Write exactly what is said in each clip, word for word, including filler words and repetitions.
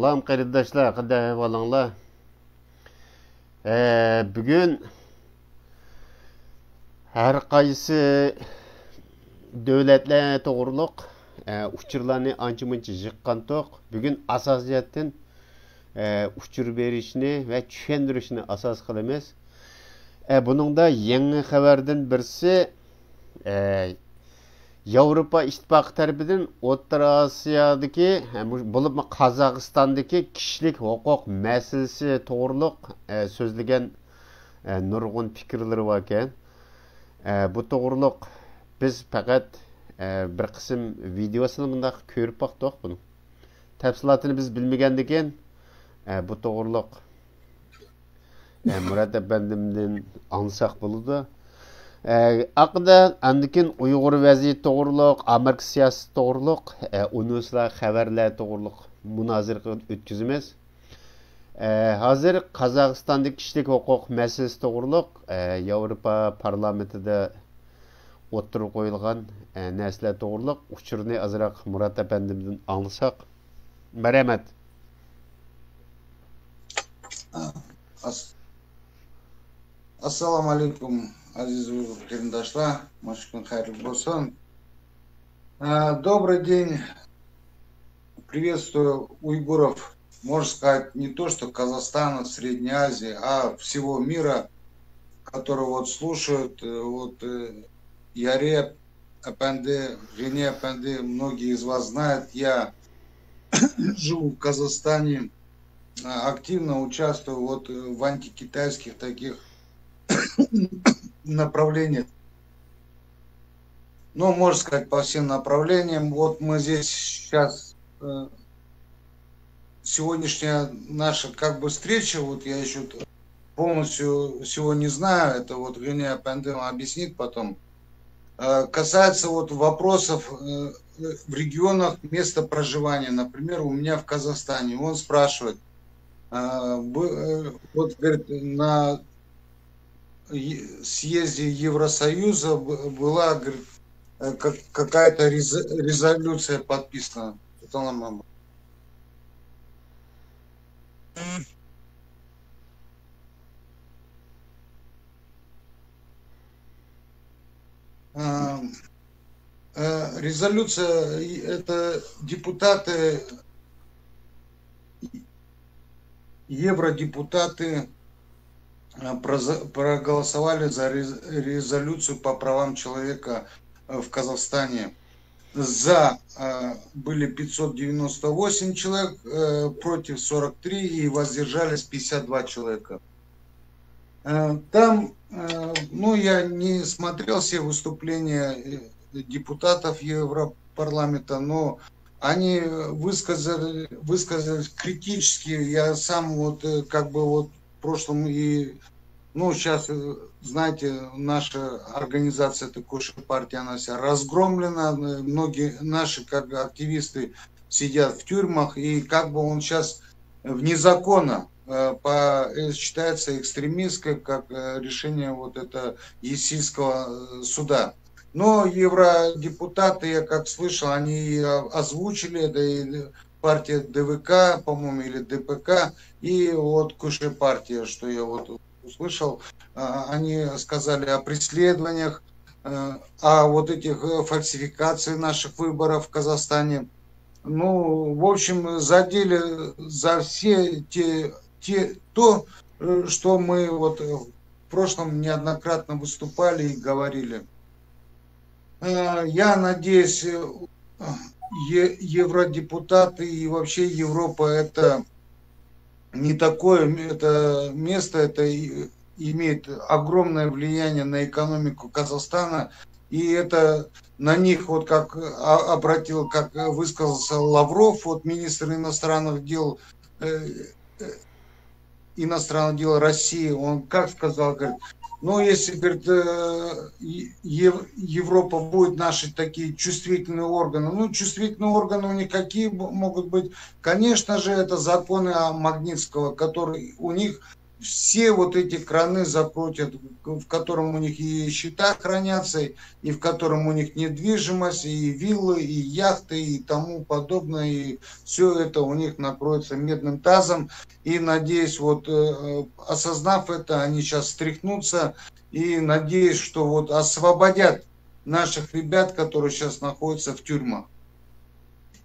سالام قېرىنداشلار، قانداق ئەھۋالىڭلار؟ ئە، بۈگۈن ھەر قايسى دۆلەتلەر توغرۇلۇق، ئە، ئۇچۇرلارنى ئانچە-مۇنچە يىغقانتۇق. بۈگۈن ئاساسىي جەھەتتىن، ئە، ئۇچۇر بېرىشنى ۋە چۈشەندۈرۈشنى ئاساس قىلىمىز. ئە، بۇنىڭدا يېڭى خەۋەردىن بىرسى، ئە، ياۋروپا ئىتتىپاقى تەرىپىدىن ئوتتۇرا ئاسىيادىكى، ھە، مۇش-، بولۇپمۇ قازاقىستاندىكى كىشىلىك ھوقۇق مەسىلىسى توغرۇلۇق، ئە، سۆزلىگەن، ئە، نۇرغۇن پىكىرلىرى باركەن. ئە، بۇ توغرۇلۇق بىز پەقەت، ئە، بىر قىسىم ۋىدېيوسىنى مۇنداق كۆرۈپ باقتۇق بۇنىڭ. تەپسىلاتىنى بىز بىلمىگەندىكىن، ئە، بۇ توغرۇلۇق ئە، مۇرات ئەپەندىمدىن ئاڭلىساق بولىدۇ. ئە، ئاقىدا ئاندىن كېيىن ئۇيغۇر ۋەزىيىتى توغرۇلۇق، ئامېرىكا سىياسىتى توغرۇلۇق، ئە، ئۇنىۋېرسىتېت خەۋەرلەر توغرۇلۇق مۇنازىرە ئۆتكۈزىمىز. ئە، ھازىر قازاقىستاندىكى كىشىلىك ھوقۇق مەسىلىسى توغرۇلۇق، ئە، ياۋروپا پارلامېنتىدا ئوتتۇرىغا قويۇلغان، ئە، نەرسىلەر توغرۇلۇق ئۇچۇرنى ئازراق مۇرات ئەپەندىمدىن ئاڭلىساق. مەرھەمەت. ئاس-، ئەسسالامۇ ئەلەيكۇم، ئەزىز ئۇيغۇر قېرىنداشلار. مانا شۇ كۈن خەيرلىك بولسۇن. Ә, добрый день. Приветствую уйгуров, можно сказать, не то что Казахстана, Средней Азии, а всего мира, которые вот слушают, э, вот, э, Яре Апенди, Гене Апенди, многие из вас знают, я живу в Казахстане, а, активно участвую вот, э, в антикитайских таких направлениях. Ну, можно сказать, по всем направлениям. Вот мы здесь сейчас, э, сегодняшняя наша как бы встреча, вот я еще полностью всего не знаю, это вот Гене Апенди объяснит потом. Э, касается вот вопросов, э, в регионах места проживания. Например, у меня в Казахстане, он спрашивает, э, бы-, э, вот, говорит, на е-, съезде Евросоюза б-, была, говорит, э, как, какая-то резо-, резолюция подписана. Светлана Мамонтовна. Э, э, резолюция, и это депутаты, евродепутаты, э, проза-, проголосовали за рез-, резолюцию по правам человека, э, в Казахстане. За, э, были пятьсот девяносто восемь человек, э, против сорок три и воздержались пятьдесят два человека. Э, там, э, ну, я не смотрел все выступления, э, депутатов Европарламента, но они высказали, высказались критически. Я сам вот, э, как бы вот в прошлом и, ну, сейчас, э, знаете, наша организация, это Кушай партия, она вся разгромлена. Э, многие наши как бы активисты сидят в тюрьмах, и как бы он сейчас вне закона, э, по, э, считается экстремистской, как, э, решение вот это Есильского, э, суда. Но евродепутаты, я как слышал, они и, а, озвучили это, и партия Д В К, по-моему, или Д П К, и вот Кушай партия, что я вот услышал, а, они сказали о преследованиях, э, о вот этих, э, фальсификации наших выборов в Казахстане. Ну, в общем, задели за все те, те, то, э, что мы вот, э, в прошлом неоднократно выступали и говорили. Э, я надеюсь, э, е-, евродепутаты и вообще Европа — это не такое м-, это место, это и-, имеет огромное влияние на экономику Казахстана, и это на них, вот как, а, обратил, как высказался Лавров, вот министр иностранных дел, э, э, иностранных дел России, он как сказал, говорит, ну, если, говорит, э, Е-, Ев-, Европа будет наши такие чувствительные органы, ну, чувствительные органы у них какие б-, могут быть? Конечно же, это законы, а, Магнитского, который у них все вот эти краны закрутят, в котором у них и счета хранятся, и в котором у них недвижимость, и виллы, и яхты, и тому подобное, и все это у них накроется медным тазом. И надеюсь, вот э, осознав это, они сейчас встряхнутся, и надеюсь, что вот освободят наших ребят, которые сейчас находятся в тюрьмах.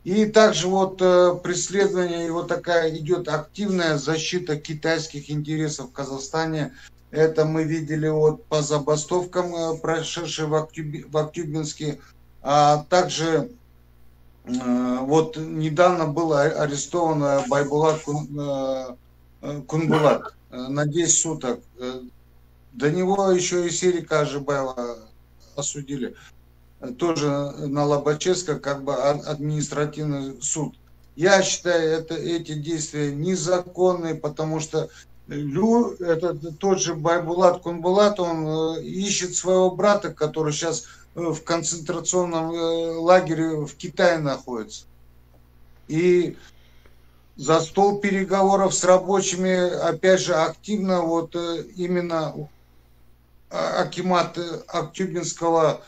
И также вот э, преследование, и вот такая идет активная защита китайских интересов в Казахстане. Это мы видели вот по забастовкам, э, прошедшей в, Актюби- в Актюбинске. А также э, вот недавно был а- арестован э, Байбулат Кун- э, э, Кунбулат э, на десять суток. Э, До него еще и Серика Ажибаева осудили. Э, Тоже на Лобачевском, как бы ад- административный суд. Я считаю, это, эти действия незаконные, потому что Лю, это тот же Байбулат Кунбулат, он э, ищет своего брата, который сейчас в концентрационном э, лагере в Китае находится. И за стол переговоров с рабочими, опять же, активно вот э, именно а- акимат э, Актюбинского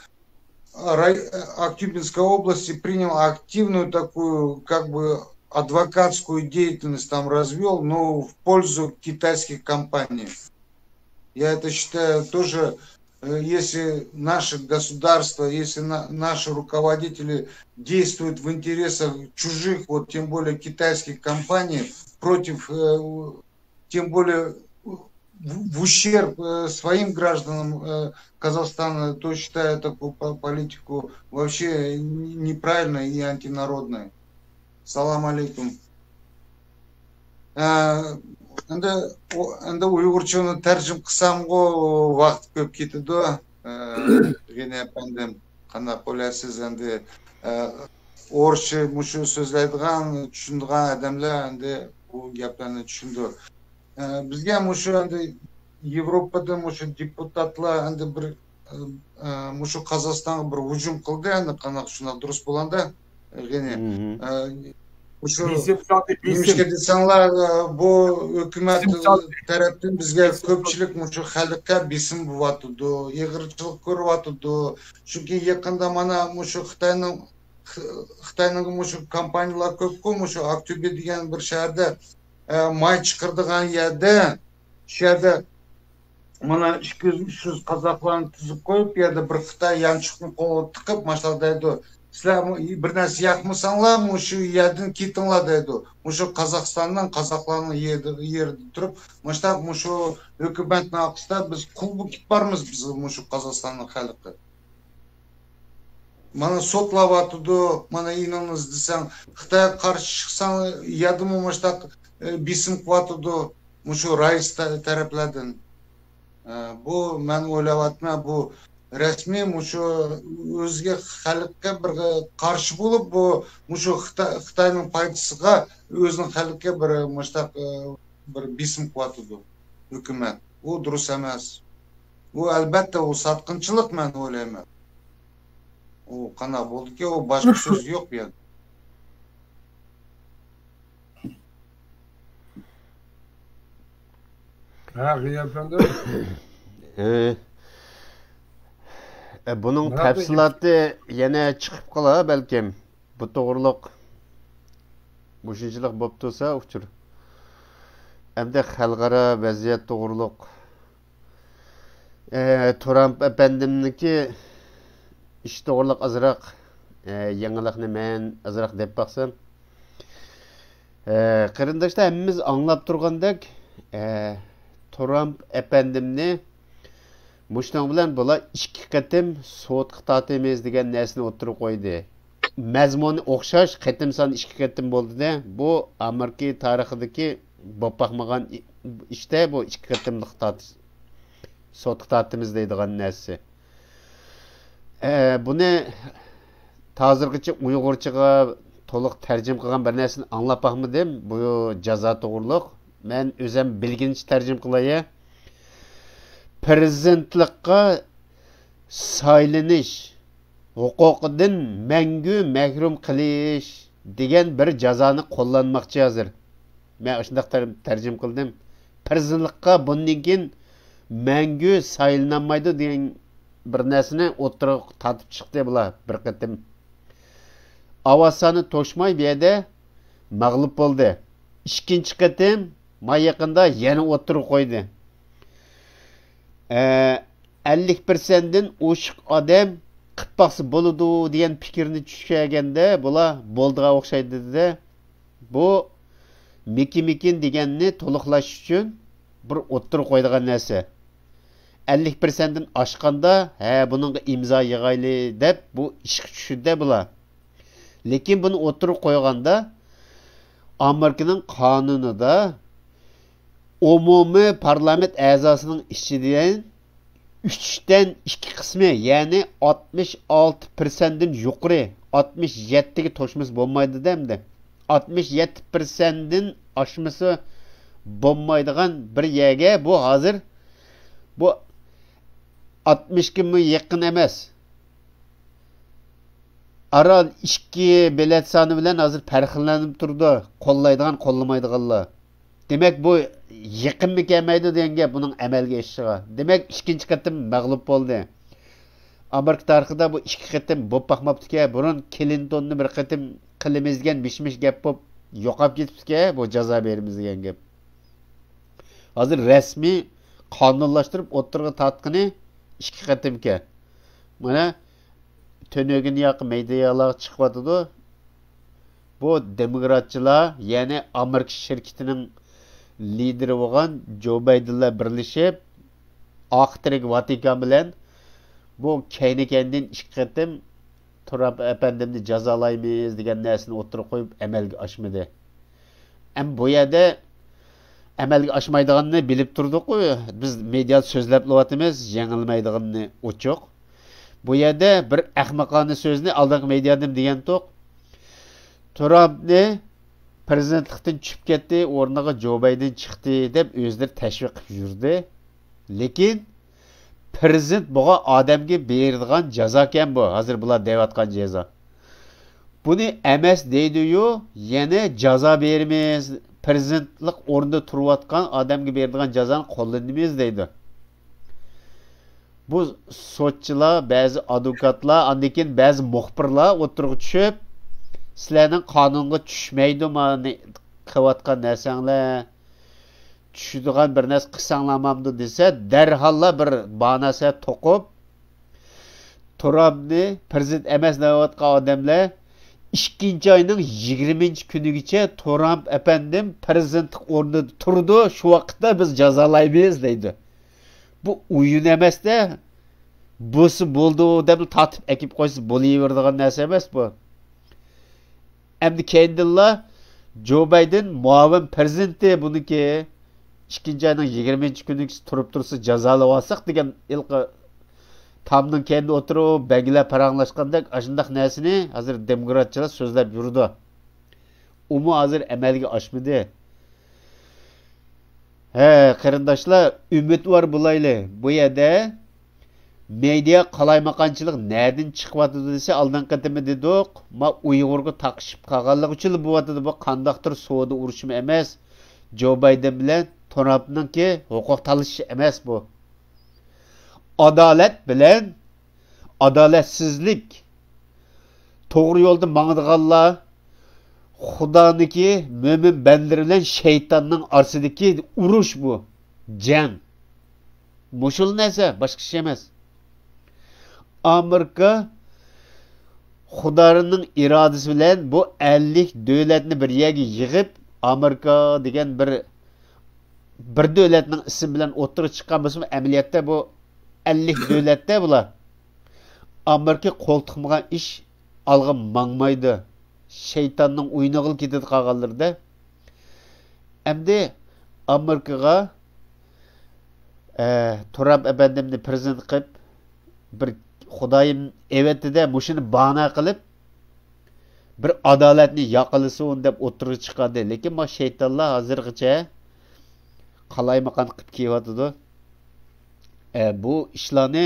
рай- Актюбинской области принял активную такую, как бы, адвокатскую деятельность там развел, но в пользу китайских компаний. Я это считаю тоже, э, если наше государство, если на- наши руководители действуют в интересах чужих, вот тем более китайских компаний, против, э, у- тем более в в ущерб э, своим гражданам э, Казахстана, то считаю такую по- политику вообще н- неправильной и антинародной. Салам алейкум. Ә, Енді о- енді уйғурчаны тәржім қылсам ғой, вақыт көп кетеді ғой. Ғине әпендім, қандай ойлайсыз? Енді ә, орысша мүше сөйлейдіған, түсінген адамлар енді бұл гәплерді түсінді. Ә, бізге мүше енді Европада мүше депутатлар енді бір ә, ә, мүше Қазақстанға бір hücum қылды, енді қанақ шынақ дұрыс болғанда ғине. Ә, Мүше Бесем салды, неміске бесем. Десеңлер, ә, бұл үкімет Бесем салды. Тараппен бізге Бесем көпшілік мүше халыққа бесім болатыды, иғырчылық көріп атыды. Чүнки яқында мана мүше Қытайның Х- Қытайның мүше компаниялар көп қой, мүше Актөбе деген бір шәһәрде ә, май шықырдыған ерде, шәһәрде мына үш жүз үш жүз қазақтарын тізіп қойып, ерде бір Қытай янчуктың қолы тықып, машта дайды, сілер м- бір нәрсе яқмасаңлар, мүше ерден кетіңлер дайды. Мүше Қазақстанның қазақтарының ерде, ерде тұрып, машта мүше үкіметтің ақыста біз құл болып бармыз, біз мүше Қазақстанның халқы. Мана сотлап атыды, мана инаныңыз десең, Қытайға қарсы шықсаң, ерде м- машта ә, бесім қылып атыды, мүше Раис та- тараплардан. Ә, Бұл мен ойлап атырмын, бұл рәсми, мүше өзге халыққа бір қарсы болып, бұл мүше Қыта- Қытайның пайдасыға өзінің халыққа бір машта ә, бір бесім қылып атыды үкімет. Бұл дұрыс емес. Бұл әлбәттә, бұл сатқыншылық, мен ойлаймын. Ол қана болды ке, ол башқа сөз жоқ, я. Ә, ғине әпенді. Ә, ә, Бұның Мына тәпсілаты яна чығып қала, бәлкем. Бу тоғрылық, мушунчىلىق بوپ تۇرسا ئۇچۇر. ئەمدى خەلقئارا ۋەزىيەت توغرىلىق، ئە، ترامپ ئەپەندىمنىڭكى ئىش توغرىلىق ئازراق، ئە، يېڭىلىقنى مەن ئازراق دەپ باقسام. ئە، قېرىنداشلار، ھەممىمىز ئاڭلاپ تۇرغاندەك، ئە، ترامپ ئەپەندىمنى مۇشۇنىڭ بىلەن بۇلار ئىككى قېتىم سوتقا تارتىمىز دېگەن نەرسىنى ئوتتۇرىغا قويدى. مەزمۇنى ئوخشاش، قېتىم سانى ئىككى قېتىم بولدى-دە، بۇ ئامېرىكا تارىخىدىكى بولۇپ باقمىغان ئى- ئىشتە، بۇ ئىككى قېتىملىق تارتىش، سوتقا تارتىمىز دەيدىغان نەرسە. ئە، بۇنى ھازىرغىچە ئۇيغۇرچىغا تولۇق تەرجىمە قىلغان بىر نەرسىنى ئاڭلاپ باقمىدىم، بۇ جازا توغرۇلۇق. مەن ئۆزۈم بىلگىنىچە تەرجىمە قىلاي. پىرېزىدېنتلىققا سايلىنىش ھوقۇقىدىن مەڭگۈ مەھرۇم قىلىش دېگەن بىر جازانى قوللانماقچى ھازىر. مەن ئاشۇنداق تەر- تەرجىمە قىلدىم. پىرېزىدېنتلىققا بۇندىن كېيىن مەڭگۈ سايلىنالمايدۇ دېگەن بىر نەرسىنى ئوتتۇرىغا تارتىپ چىقتى بۇلار بىر قېتىم. ئاۋاز سانى توشماي بۇ يەردە مەغلۇپ بولدى. ئىككىنچى قېتىم ما يېقىندا يەنە ئوتتۇرىغا قويدى. ئە، ئەللىك پىرسەنتتىن ئوشۇق ئادەم قىلىپ باقسا بولىدۇ دېگەن پىكىرنى چۈشەرگەندە بۇلار بولىدىغان ئوخشايدۇ دېدى. بۇ مىكى مىكىن دېگەننى تولۇقلاش ئۈچۈن بىر ئوتتۇرىغا قويىدىغان نەرسە. ئەللىك پىرسەنتتىن ئاشقاندا، ھە، بۇنىڭغا ئىمزا يىغايلى دەپ بۇ ئىشقا چۈشىدۇ بۇلار. لېكىن بۇنى ئوتتۇرىغا قويغاندا، ئامېرىكىنىڭ قانۇنىدا ئومۇمىي پارلامېنت ئەزاسىنىڭ ئىچىدىن ئۈچتىن ئىككى قىسمى، يەنى ئاتمىش ئالتە پىرسەنتتىن يۇقىرى، ئاتمىش يەتتىگە توشمىسا بولمايدۇ دەمدى. ئاتمىش يەتتە پىرسەنتتىن ئاشمىسا بولمايدىغان بىر يەرگە بۇ ھازىر، بۇ ئاتمىشقىمۇ يېقىن ئەمەس. ئاران ئىككى بېلەت سانى بىلەن ھازىر پەرقلىنىپ تۇرىدۇ، قوللايدىغان، قوللىمايدىغانلار. دېمەك، بۇ يېقىنمۇ كەلمەيدۇ دېگەن گەپ بۇنىڭ ئەمەلگە ئېشىشىغا. دېمەك، ئىككىنچى قېتىم مەغلۇپ بولدى. ئامېرىكا تارىخىدا بۇ ئىككى قېتىم بولۇپ باقماپتىكەن. بۇرۇن كلىنتوننى بىر قېتىم قىلىمىز دېگەن مىش-مىش گەپ بولۇپ يوقاپ كېتىپتىكەن، بۇ جازا بېرىمىز دېگەن گەپ. ھازىر رەسمىي قانۇنلاشتۇرۇپ ئوتتۇرىغا تارتقىنى ئىككى قېتىمكەن. مانا، تۈنۈگۈن ياقى مېدىيالارغا چىقىۋاتىدۇ. بۇ دېموكراتچىلار، يەنى ئامېرىكا شىركىتىنىڭ لىدىرى بولغان جو بايدېنلار بىرلىشىپ، ئاخىرىغا ۋاتىكان بىلەن بۇ كەينى-كەينىدىن ئىككى قېتىم ترامپ ئەپەندىمنى جازالايمىز دېگەن نەرسىنى ئوتتۇرىغا قويۇپ ئەمەلگە ئاشمىدى. ئەمما بۇ يەردە ئەمەلگە ئاشمايدىغىنىنى بىلىپ تۇردۇققۇ، بىز مېدىيادا سۆزلەپلىۋاتىمىز، يېڭىلمايدىغىنى ئوچۇق. بۇ يەردە بىر ئەخمىقانە سۆزنى ئالدىنقى مېدىيادىمۇ دېگەنتۇق. ترامپنى پىرېزىدېنتلىقتىن چۈشۈپ كەتتى، ئورنىغا جو بايدېن چىقتى دەپ ئۆزلىرى تەشۋىق قىلىپ يۈردى. لېكىن پىرېزىدېنت بولغان ئادەمگە بېرىدىغان جازاكەن بۇ، ھازىر بۇلار دەۋاتقان جازا. بۇنى ئەمەس دەيدۇ-يۇ، يەنە جازا بېرىمىز، پىرېزىدېنتلىق ئورنىدا تۇرۇۋاتقان ئادەمگە بېرىدىغان جازانى قوللىنىمىز دەيدۇ. بۇ سوتچىلار، بەزى ئادۋوكاتلار، ئاندىن كېيىن بەزى مۇخبىرلار ئوتتۇرىغا چۈشۈپ، سىلەرنىڭ قانۇنغا چۈشمەيدۇ مانا قىلىۋاتقان نەرسەڭلار، چۈشىدىغان بىر نەرسە قىلساڭلارمامدۇ دېسە، دەرھاللا بىر باھانە توقۇپ، ترامپنى پىرېزىدېنت ئەمەس دەۋاتقان ئادەملەر ئىككىنچى ئاينىڭ يىگىرمىنچى كۈنىگىچە ترامپ ئەپەندىم پىرېزىدېنتلىق ئورنىدا تۇرىدۇ، شۇ ۋاقىتتا بىز جازالايمىز دەيدۇ. بۇ ئويۇن ئەمەس-دە، بولسا بولدى دەپ تارتىپ ئەكىپ قويسا بولۇۋېرىدىغان نەرسە ئەمەس بۇ. ئەمدى كەينىدىنلا جو بايدېن مۇئاۋىن پىرېزىدېنتى بۇنىڭكى ئىككىنچى ئاينىڭ يىگىرمىنچى كۈنى تۇرۇپ تۇرسا جازالىۋالساق دېگەن ھېلىقى تامنىڭ كەينىدە ئولتۇرۇپ بەگلەر پاراڭلاشقاندەك ئاشۇنداق نەرسىنى ھازىر دېموكراتچىلار سۆزلەپ يۈرىدۇ. ئۇمۇ ھازىر ئەمەلگە ئاشمىدى. ھە، قېرىنداشلار، ئۈمىدۋار بولايلى. بۇ يەردە مېدىيا قالايمىقانچىلىق نەدىن چىقىۋاتىدۇ دېسە، ئالدىنقى قېتىمى دېدۇق، ما ئۇيغۇرغا تاقىشىپ قالغانلىقى ئۈچۈنلا بولۇۋاتىدۇ. بۇ قانداقتۇر سودا ئۇرۇشىمۇ ئەمەس، جو بايدېن بىلەن ترامپنىڭكى ھوقۇق تالىشىشى ئەمەس بۇ. ئادالەت بىلەن ئادالەتسىزلىك، توغرا يولدا ماڭىدىغانلار، خۇدانىڭكى مۆمىن بەندىلىرى بىلەن شەيتاننىڭ ئارىسىدىكى ئۇرۇش بۇ، جەڭ. مۇشۇلا نەرسە، باشقا ئىش ئەمەس. ئامېرىكا خۇدانىڭ ئىرادىسى بىلەن بۇ ئەللىك دۆلەتنى بىر يەرگە يىغىپ، ئامېرىكا دېگەن بىر، بىر دۆلەتنىڭ ئىسمى بىلەن ئوتتۇرىغا چىققان بولسىمۇ، ئەمەلىيەتتە بۇ ئەللىك دۆلەتتە بۇلار. ئامېرىكا قول تىقمىغان ئىش ئالغا ماڭمايدۇ. شەيتاننىڭ ئوينىغىلا كېتىدۇ قالغانلىرىدا. ئەمدى ئامېرىكىغا، ئە، ترامپ ئەپەندىمنى پىرېزىدېنت قىلىپ، بىر خۇدايىم ئەۋەتتى-دە، مۇشۇنى باھانە قىلىپ، بىر ئادالەتنى ياقىلىسۇن دەپ ئوتتۇرىغا چىقاردى. لېكىن ما شەيتانلار ھازىرغىچە قالايمىقان قىلىپ كېلىۋاتىدۇ. ئە، بۇ ئىشلارنى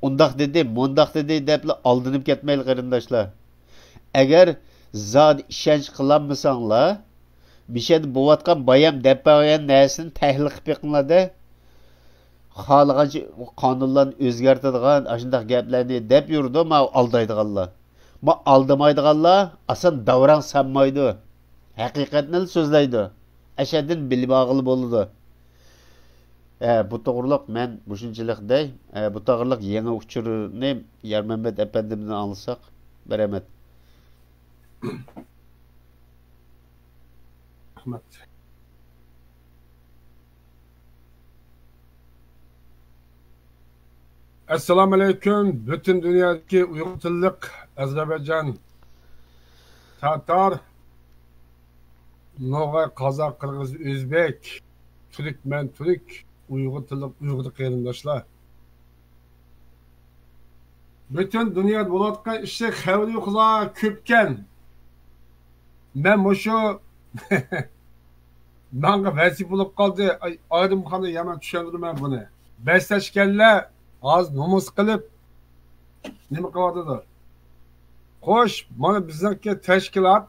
ئۇنداق دېدى، مۇنداق دېدى دەپلا ئالدىنىپ كەتمەيلى، قېرىنداشلار. ئەگەر زادى ئىشەنچ قىلالمىساڭلار، مىشەدە بولۇۋاتقان بايام دەپ بەرگەن نەرسىنى تەھلىل قىلىپ بېقىڭلار-دە. خالىغانچە قانۇنلارنى ئۆزگەرتىدىغان ئاشۇنداق گەپلەرنى دەپ يۈرىدۇ ماۋۇ ئالدايدىغانلار. ما ئالدىمايدىغانلار ئاسان داۋراڭ سالمايدۇ. ھەقىقەتنىلا سۆزلەيدۇ. ئەشەددىن بىلىپ ئالغىلى بولىدۇ. ھە، بۇ توغرىلىق مەن مۇشۇنچىلىق دەي. ھە، بۇ توغرىلىق يېڭى ئۇچۇرنى يارمەمەت ئەپەندىمدىن ئاڭلىساق بەرەمەت. رەھمەت. ئەسسالامۇئەلەيكۇم، پۈتۈن دۇنيادىكى ئۇيغۇر تىللىق ئەزەربەيجان، تاتار، نوغاي، قازاق، قىرغىز، ئۆزبېك، تۈركمەن، تۈرك، ئۇيغۇر تىللىق ئۇيغۇر قېرىنداشلار. پۈتۈن دۇنيادا بولۇۋاتقان ئىشلار خەۋىرى يوقلار كۆپكەن. مەن مۇشۇ ماڭا ۋەزىپە بولۇپ قالدى. ئاي، ئايرىمخانا يامان چۈشەندۈرىمەن بۇنى. بەسلەشكەنلەر ھازىر نومۇس قىلىپ نېمە قىلىۋاتىدۇ؟ خوش، مانا بىزنىڭكى تەشكىلات،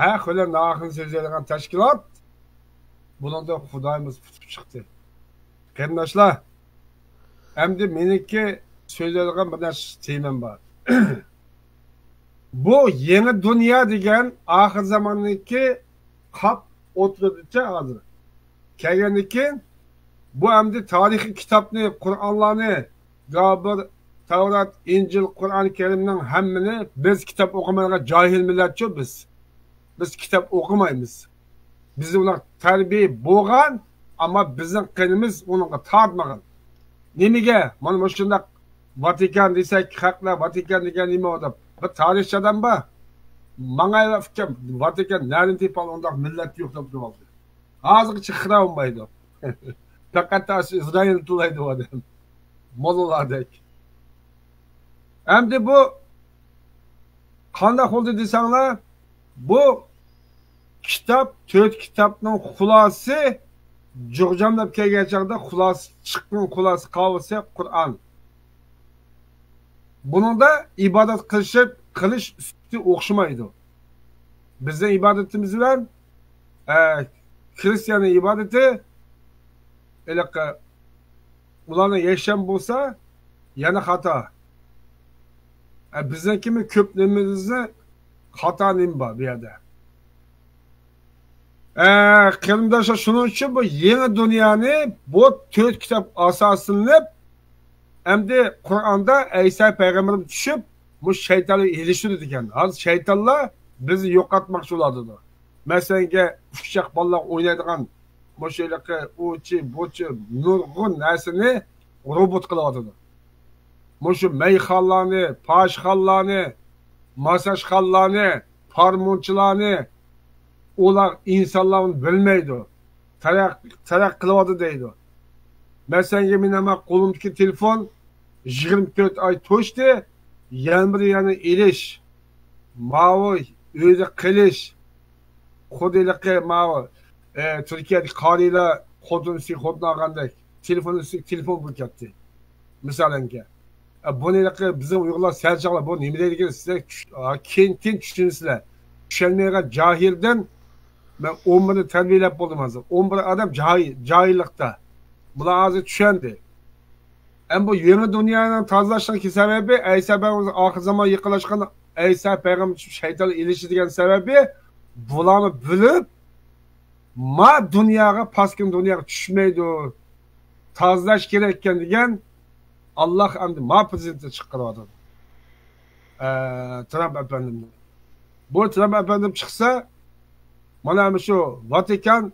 ھە، خۇلە ناخىن سۆزلەيدىغان تەشكىلات. بۇنىڭدا خۇدايىمىز پۇتۇپ چىقتى. قېرىنداشلار، ئەمدى مېنىڭكى سۆزلەيدىغان بىر نەچچە تېمام بار. بۇ يېڭى دۇنيا دېگەن ئاخىر زاماننىڭكى قاپ ئوتتۇرىدىچە ھازىر كەلگەندىن كېيىن، بۇ ئەمدى تارىخىي كىتابنى، قۇرئانلارنى، زابۇر، تەۋرات، ئىنجىل، قۇرئان كەرىمنىڭ ھەممىنى بىز كىتاب ئوقۇمايدىغان جاھىل مىللەتچۇ بىز. بىز كىتاب ئوقۇمايمىز. بىزدە ئۇنداق تەربىيە بولغان، ئەمما بىزنىڭ قېنىمىز ئۇنىڭغا تارتمىغان. نېمىگە؟ مانا مۇشۇنداق ۋاتىكان دېسەك، خەقلەر ۋاتىكان دېگەن نېمە ئۇ دەپ. بىر تارىخچى ئادەم بار. ماڭا ئۇكام، ۋاتىكان نەدىن تېپىپ ئالدى، ئۇنداق مىللەت يوق دەپ تۇرۇۋالدى. ھازىرغىچە خىرا بولمايدۇ. پەقەت ئاشۇ ئىسرائىل تىللايدۇ ئۇ ئادەم. موللىلاردەك. ئەمدى بۇ قانداق بولدى دېسەڭلار، بۇ كىتاب، تۆت كىتابنىڭ خۇلاسىسى، جۇغجاملاپ كەلگەن چاغدا خۇلاسە، چىققان خۇلاسە قاۋىسى قۇرئان. بۇنىڭدا ئىبادەت قىلىشىپ، قىلىش سۈپىتى ئوخشىمايدۇ. بىزنىڭ ئىبادىتىمىز بىلەن، ئە، خرىستىياننىڭ ئىبادىتى، ھېلىقى ئۇلارنىڭ يەكشەنبە بولسا، يەنە خاتا. ئە، بىزنىڭكىمۇ كۆپ نېمىمىزنى خاتا نېمە بار بۇ يەردە؟ ئە، قېرىنداشلار، شۇنىڭ ئۈچۈن بۇ يېڭى دۇنيانى بۇ تۆت كىتاب ئاساسلىنىپ، ئەمدى قۇرئاندا ئەيسا پەيغەمبەرمۇ چۈشۈپ، مۇشۇ شەيتانلار ئېلىشىدۇ دېگەن. ھازىر شەيتانلار بىزنى يوقاتماقچى بولۇۋاتىدۇ. مەسىلەنگە، ئۇششاق بالىلار ئوينايدىغان مۇشۇ ھېلىقى ئۇچى، بۇچى، نۇرغۇن نەرسىنى روبوت قىلىۋاتىدۇ. مۇشۇ مەيخانىلارنى، پاھىشىخانىلارنى، ماساژخانىلارنى، پارمونچىلارنى، ئۇلار ئىنسانلار ئۇنى بىلمەيدۇ. تەرەق-، تەرەققىي قىلىۋاتىدۇ دەيدۇ. مەسىلەن، مېنىڭ قولۇمدىكى تېلېفون يىگىرمە تۆت ئاي توشتى، يەنە بىر يەنە ئېلىش، ماۋۇ ئۆيدە قېلىش، خۇددى ھېلىقى ماۋۇ، ئە، تۈركىيەدىكى قارىيلار خوتۇن ئۈستىگە خوتۇن ئالغاندەك، تېلېفون ئۈستىگە تېلېفون بولۇپ كەتتى. مىسالەنكە. ئە، بۇنى ھېلىقى بىزنىڭ ئۇيغۇرلار سەلچاقلار بۇ نېمە دەيدىكىن دېسەك، چۈش-، ئا، كېيىن، كېيىن چۈشىنىسىلەر. چۈشەنمەيدىغان جاھىلدىن مەن ئون بىرنى تەربىيەلەپ بولدۇم ھازىر. ئون بىر ئادەم جاھىل، جاھىللىقتا. بۇلار ھازىر چۈشەندى. ئەمما بۇ يېڭى دۇنيانىڭ تازىلاشنىڭ سەۋەبى، ئەيسا پەيغەمبەر ئاخىر زامان يېقىنلاشقان، ئەيسا پەيغەمبەر شەيتانلار ئېلىشىدىغان سەۋەبى، بۇلارنى بىلىپ، ما دۇنياغا، پاسكىنا دۇنياغا چۈشمەيدۇ، تازىلاش كېرەككەن دېگەن، ئاللاھ ئەمدى ما پرېزىدېنتنى چىقىرىۋاتىدۇ. ئە، ترامپ ئەپەندىمنى. بۇ ترامپ ئەپەندىم چىقسا، مانا مۇشۇ ۋاتىكان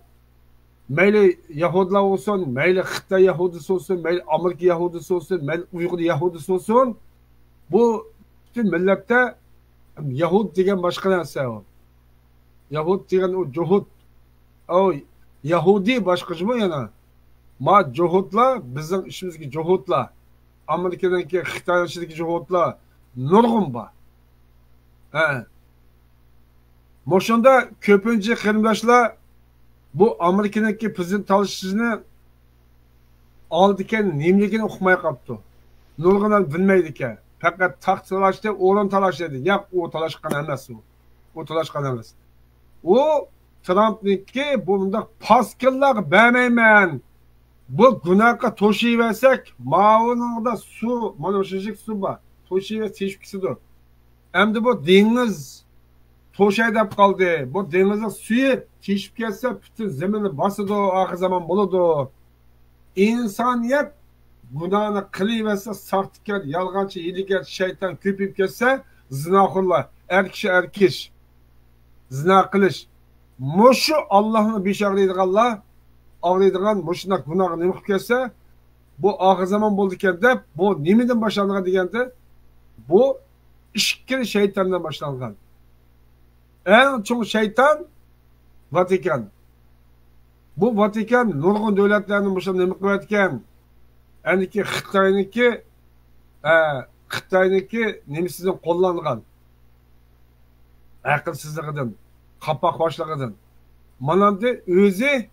مەيلى يەھۇدىيلار بولسۇن، مەيلى خىتاي يەھۇدىيسى بولسۇن، مەيلى ئامېرىكا يەھۇدىيسى بولسۇن، مەيلى ئۇيغۇر يەھۇدىيسى بولسۇن، بۇ پۈتۈن مىللەتتە يەھۇد دېگەن باشقا نەرسە ئۇ. يەھۇد دېگەن ئۇ جوھۇد. ئۇ يەھۇدىي باشقا جۇمۇ يەنە. ما جوھۇدلار، بىزنىڭ ئىچىمىزدىكى جوھۇدلار. ئامېرىكىنىڭكى، خىتاينىڭ ئىچىدىكى جوھۇدلار نۇرغۇن بار. ھە. مۇشۇندا كۆپىنچە قېرىنداشلار بۇ ئامېرىكىنىڭكى پرېزىدېنت تالىشىشىنى ئالىدىكەن نېمىلىكىنى ئۇقماي قاپتۇ. نۇرغۇن ئادەم بىلمەيدىكەن. پەقەت تاختا تالاشتى، ئورۇن تالاشتى دەيدۇ. ياق، ئۇ تالاشقان ئەمەس ئۇ. ئۇ تالاشقان ئەمەس. ئۇ ترامپنىڭكى بۇنداق پاسكىللارغا بەرمەيمەن. بۇ گۇناھقا توشۇۋەرسەك، ماۋۇنىڭدا سۇ، مانا مۇشۇنچىلىك سۇ بار. توشۇۋەرسە تېشىپ كېتىدۇ. ئەمدى بۇ دېڭىز توشاي دەپ قالدى. بۇ دېڭىزنىڭ سۈيى تېشىپ كەتسە، پۈتۈن زېمىننى باسىدۇ، ئاخىر زامان بولىدۇ. ئىنسانىيەت گۇناھنى قىلىۋەرسە، ساختىكار، يالغانچى، ھىيلىگەر، شەيتان كۆپىيىپ كەتسە، زىناخورلار، ئەر كىشى ئەر كىش، زىنا قىلىش. مۇشۇ ئاللاھنىڭ بېشى ئاغرىيدىغانلار، ئاغرىيدىغان مۇشۇنداق گۇناھقا نېمە قىلىپ كەتسە، بۇ ئاخىر زامان بولىدىكەن دەپ، بۇ نېمىدىن باشلانغان دېگەندە، بۇ ئىچكىرى شەيتاندىن باشلانغان. ئەڭ چوڭ شەيتان ۋاتىكان. بۇ ۋاتىكان نۇرغۇن دۆلەتلەرنى مۇشۇ نېمە قىلىۋەتكەن؟ ئەنىكى خىتاينىڭكى، ئە، خىتاينىڭكى نېمىسىدىن قوللانغان؟ ئەقىلسىزلىقىدىن، قاپاقباشلىقىدىن. ماناندى ئۆزى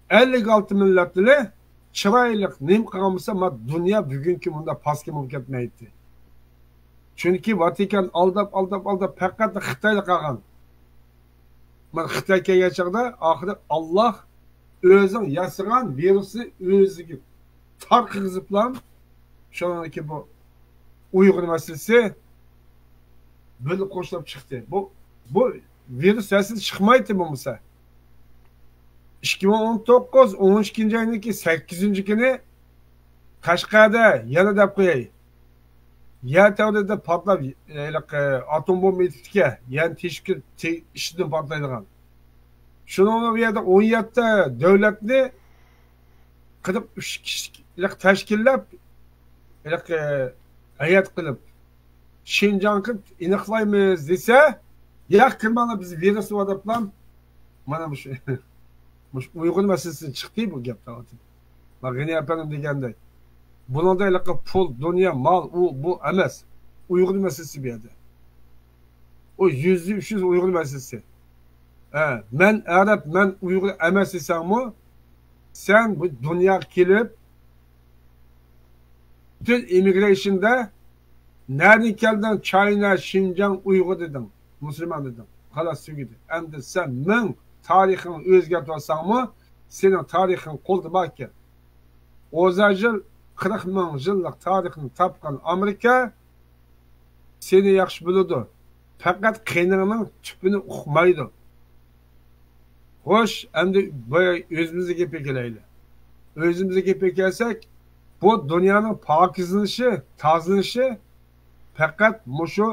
ئەللىك ئالتە مىللەتنى چىرايلىق نېمە قىلغان بولسا، ما دۇنيا بۈگۈنكى مۇنداق پاسكىنا بولۇپ كەتمەيتتى. چۈنكى ۋاتىكان ئالداپ، ئالداپ، ئالداپ پەقەت خىتايلا قالغان. مانا خىتاي كەلگەن چاغدا ئاخىرى ئاللاھ ئۆزىنىڭ ياسىغان ۋىرۇسنى ئۆزىگە تارقىغۇزۇپلا، شۇنىڭدىكى بۇ ئۇيغۇر مەسىلىسى بۆلۈپ قوشۇلۇپ چىقتى. بۇ، بۇ ۋىرۇس ئەسلىدە چىقمايتتى بولمىسا. ئىككى مىڭ ئون توققۇز، ئون ئىككىنچى ئاينىڭكى سەككىزىنچى كۈنى قەشقەردە يەنە دەپ قوياي. يەر تەۋرىدى، پارتلاپ، ھېلىقى ئاتوم بومبا ئېتىپتىكەن. يەنە تېشىپ كېلىپ تې-، ئىچىدىن پارتلايدىغان. شۇنىڭ بىلەن بۇ يەردە ئون يەتتە دۆلەتنى قىرىق ئۈچ كىشىلىك تەشكىللەپ، ھېلىقى ھەيئەت قىلىپ، شىنجاڭغا ئېنىقلايمىز دېسە، ياق، كىرمەڭلار، بىز ۋىرۇس بار دەپلا، مانا مۇشۇ، مۇشۇ ئۇيغۇر مەسىلىسىدىن چىقتى بۇ گەپ. مانا غېنى ئەپەندىم دېگەندەك، بۇنىڭدا ھېلىقى پۇل، دۇنيا، مال، ئۇ، بۇ ئەمەس. ئۇيغۇر مەسىلىسى بۇ يەردە. ئۇ يۈزدە ئۈچ يۈز ئۇيغۇر مەسىلىسى. ھە، مەن ئەرەب، مەن ئۇيغۇر ئەمەس دېسەڭمۇ، سەن بۇ دۇنياغا كېلىپ، پۈتۈن ئىممىگرېيشندا نەدىن كەلدىڭ؟ چاينا، شىنجاڭ، ئۇيغۇر دېدىڭ، مۇسۇلمان دېدىڭ. خالاس، تۈگىدى. ئەمدى سەن مىڭ تارىخىڭنى ئۆزگەرتىۋالساڭمۇ، سېنىڭ تارىخىڭ قولدا باركەن. ئوزا يىل، قىرىق مىڭ يىللىق تارىخنى تاپقان ئامېرىكا سېنى ياخشى بىلىدۇ. پەقەت قېنىڭنىڭ تۈپىنى ئۇقمايدۇ. خوش، ئەمدى بۇ ئۆزىمىزگە گەپكە كېلەيلى. ئۆزىمىزگە گەپكە كەلسەك، بۇ دۇنيانىڭ پاكىزلىنىشى، تازىلىنىشى پەقەت مۇشۇ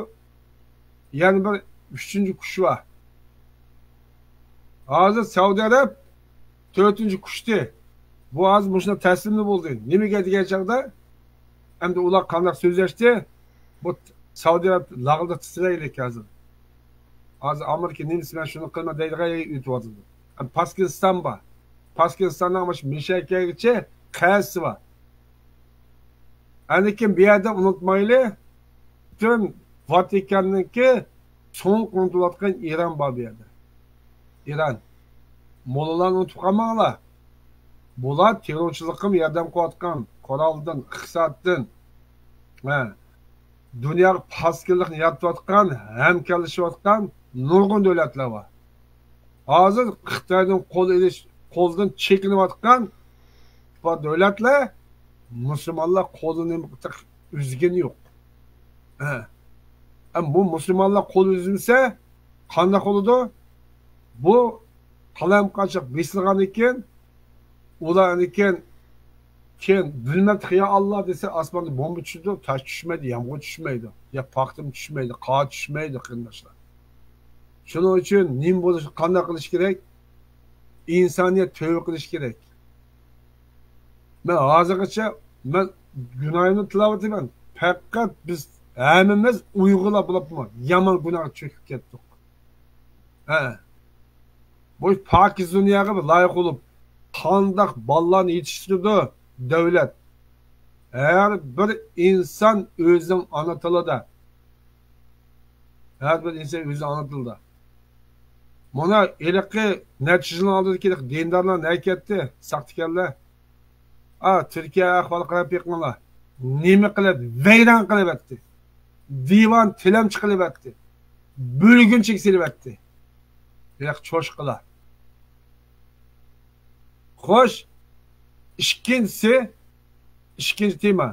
يەنە بىر ئۈچىنچى كۈچ بار. ھازىر سەئۇدى ئەرەب تۆتىنچى كۈچتى. بۇ ھازىر مۇشۇنداق تەسلىملا بولدى. نېمىگە دېگەن چاغدا، ئەمدى ئۇلار قانداق سۆزلەشتى؟ بۇ سەئۇدى ئەرەب لاغىلداپ تىترەيلىك ھازىر. ھازىر ئامېرىكا نېمىسى، مەن شۇنى قىلىمەن دەيدىغان يەرگە ئۆتۈۋاتىدۇ. پاكىستان بار. پاكىستاننىڭ مۇشۇ مەشەگىچە قەسىسى بار. ئەنىكىن بۇ يەردە ئۇنتۇمايلى، پۈتۈن ۋاتىكاننىڭكى سوڭۇق ئۇنتۇلۇۋاتقان ئىران بار بۇ يەردە. ئىران. موللىلارنى ئۇنتۇپ قالماڭلار. بۇلار تېررورچىلىققىمۇ ياردەم قىلىۋاتقان، قورالدىن، ئىقتىسادتىن، ھە، دۇنياغا پاسكىنىلىقنى يارىتىۋاتقان، ھەمكارلىشىۋاتقان نۇرغۇن دۆلەتلەر بار. ھازىر خىتايدىن قول ئېلىش، قولدىن چېكىنىۋاتقان بۇ دۆلەتلەر مۇسۇلمانلار قولىنى ئۈزگىنى يوق. ھە. ئەم، بۇ مۇسۇلمانلار قول ئۈزمىسە قانداق بولىدۇ؟ بۇ قالايمىقانچىلىق بېسىلغاندىن كېيىن، ئۇلار ئاندىن كېيىن، كېيىن بىلمەپتۇ، يا ئاللا دېسە، ئاسماندا بومبا چۈشىدۇ، تاش چۈشمەيدۇ، يامغۇر چۈشمەيدۇ، يا پاختىمۇ چۈشمەيدۇ، قار چۈشمەيدۇ، قېرىنداشلار. شۇنىڭ ئۈچۈن نېمە بولۇش، قانداق قىلىش كېرەك؟ ئىنسانىيەت تۆۋە قىلىش كېرەك. مەن ھازىرغىچە، مەن گۇناھىمنى تىلەۋاتىمەن. پەقەت بىز ھەممىمىز ئۇيغۇرلار بولۇپمۇ يامان گۇناھقا چۆكۈپ كەتتۇق. ھە. بۇ پاكىز دۇنياغا بىر لايىق بولۇپ، قانداق بالىلارنى يېتىشتۈرىدۇ دۆلەت؟ ھەر بىر ئىنسان ئۆزىنىڭ ئانا تىلىدا. ھەر بىر ئىنسان ئۆزىنىڭ ئانا تىلىدا. مانا ھېلىقى نەچچە يىلنىڭ ئالدىدىكى دىندارلار نەگە كەتتى؟ ساختىكارلار. ئا، تۈركىيە ئەھۋالىغا قاراپ بېقىڭلار. نېمە قىلىپ، ۋەيران قىلىۋەتتى. دىۋان تىلەمچى قىلىۋەتتى. بۆلگۈنچىگە سېلىۋەتتى. ھېلىقى چوشقىلار. خوش، ئىككىنچىسى، ئىككىنچى تېما.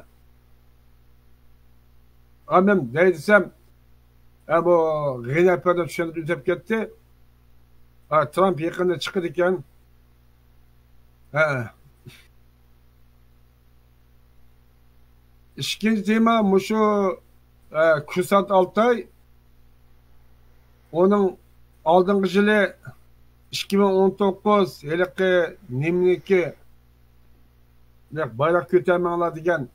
ئا، مەن دەي دېسەم، ئە، بۇ غېنى ئەپەندى چۈشەندۈرۈپ ئۆتۈپ كەتتى. ئا، ترامپ يېقىندا چىقىدىكەن. ھە. ئىككىنچى تېما مۇشۇ، ئە، كۇسات ئالتاي. ئۇنىڭ ئالدىنقى يىلى ئىككى مىڭ ئون توققۇز ھېلىقى نېمىنىڭكى، بايراق كۆتەرمەڭلار دېگەن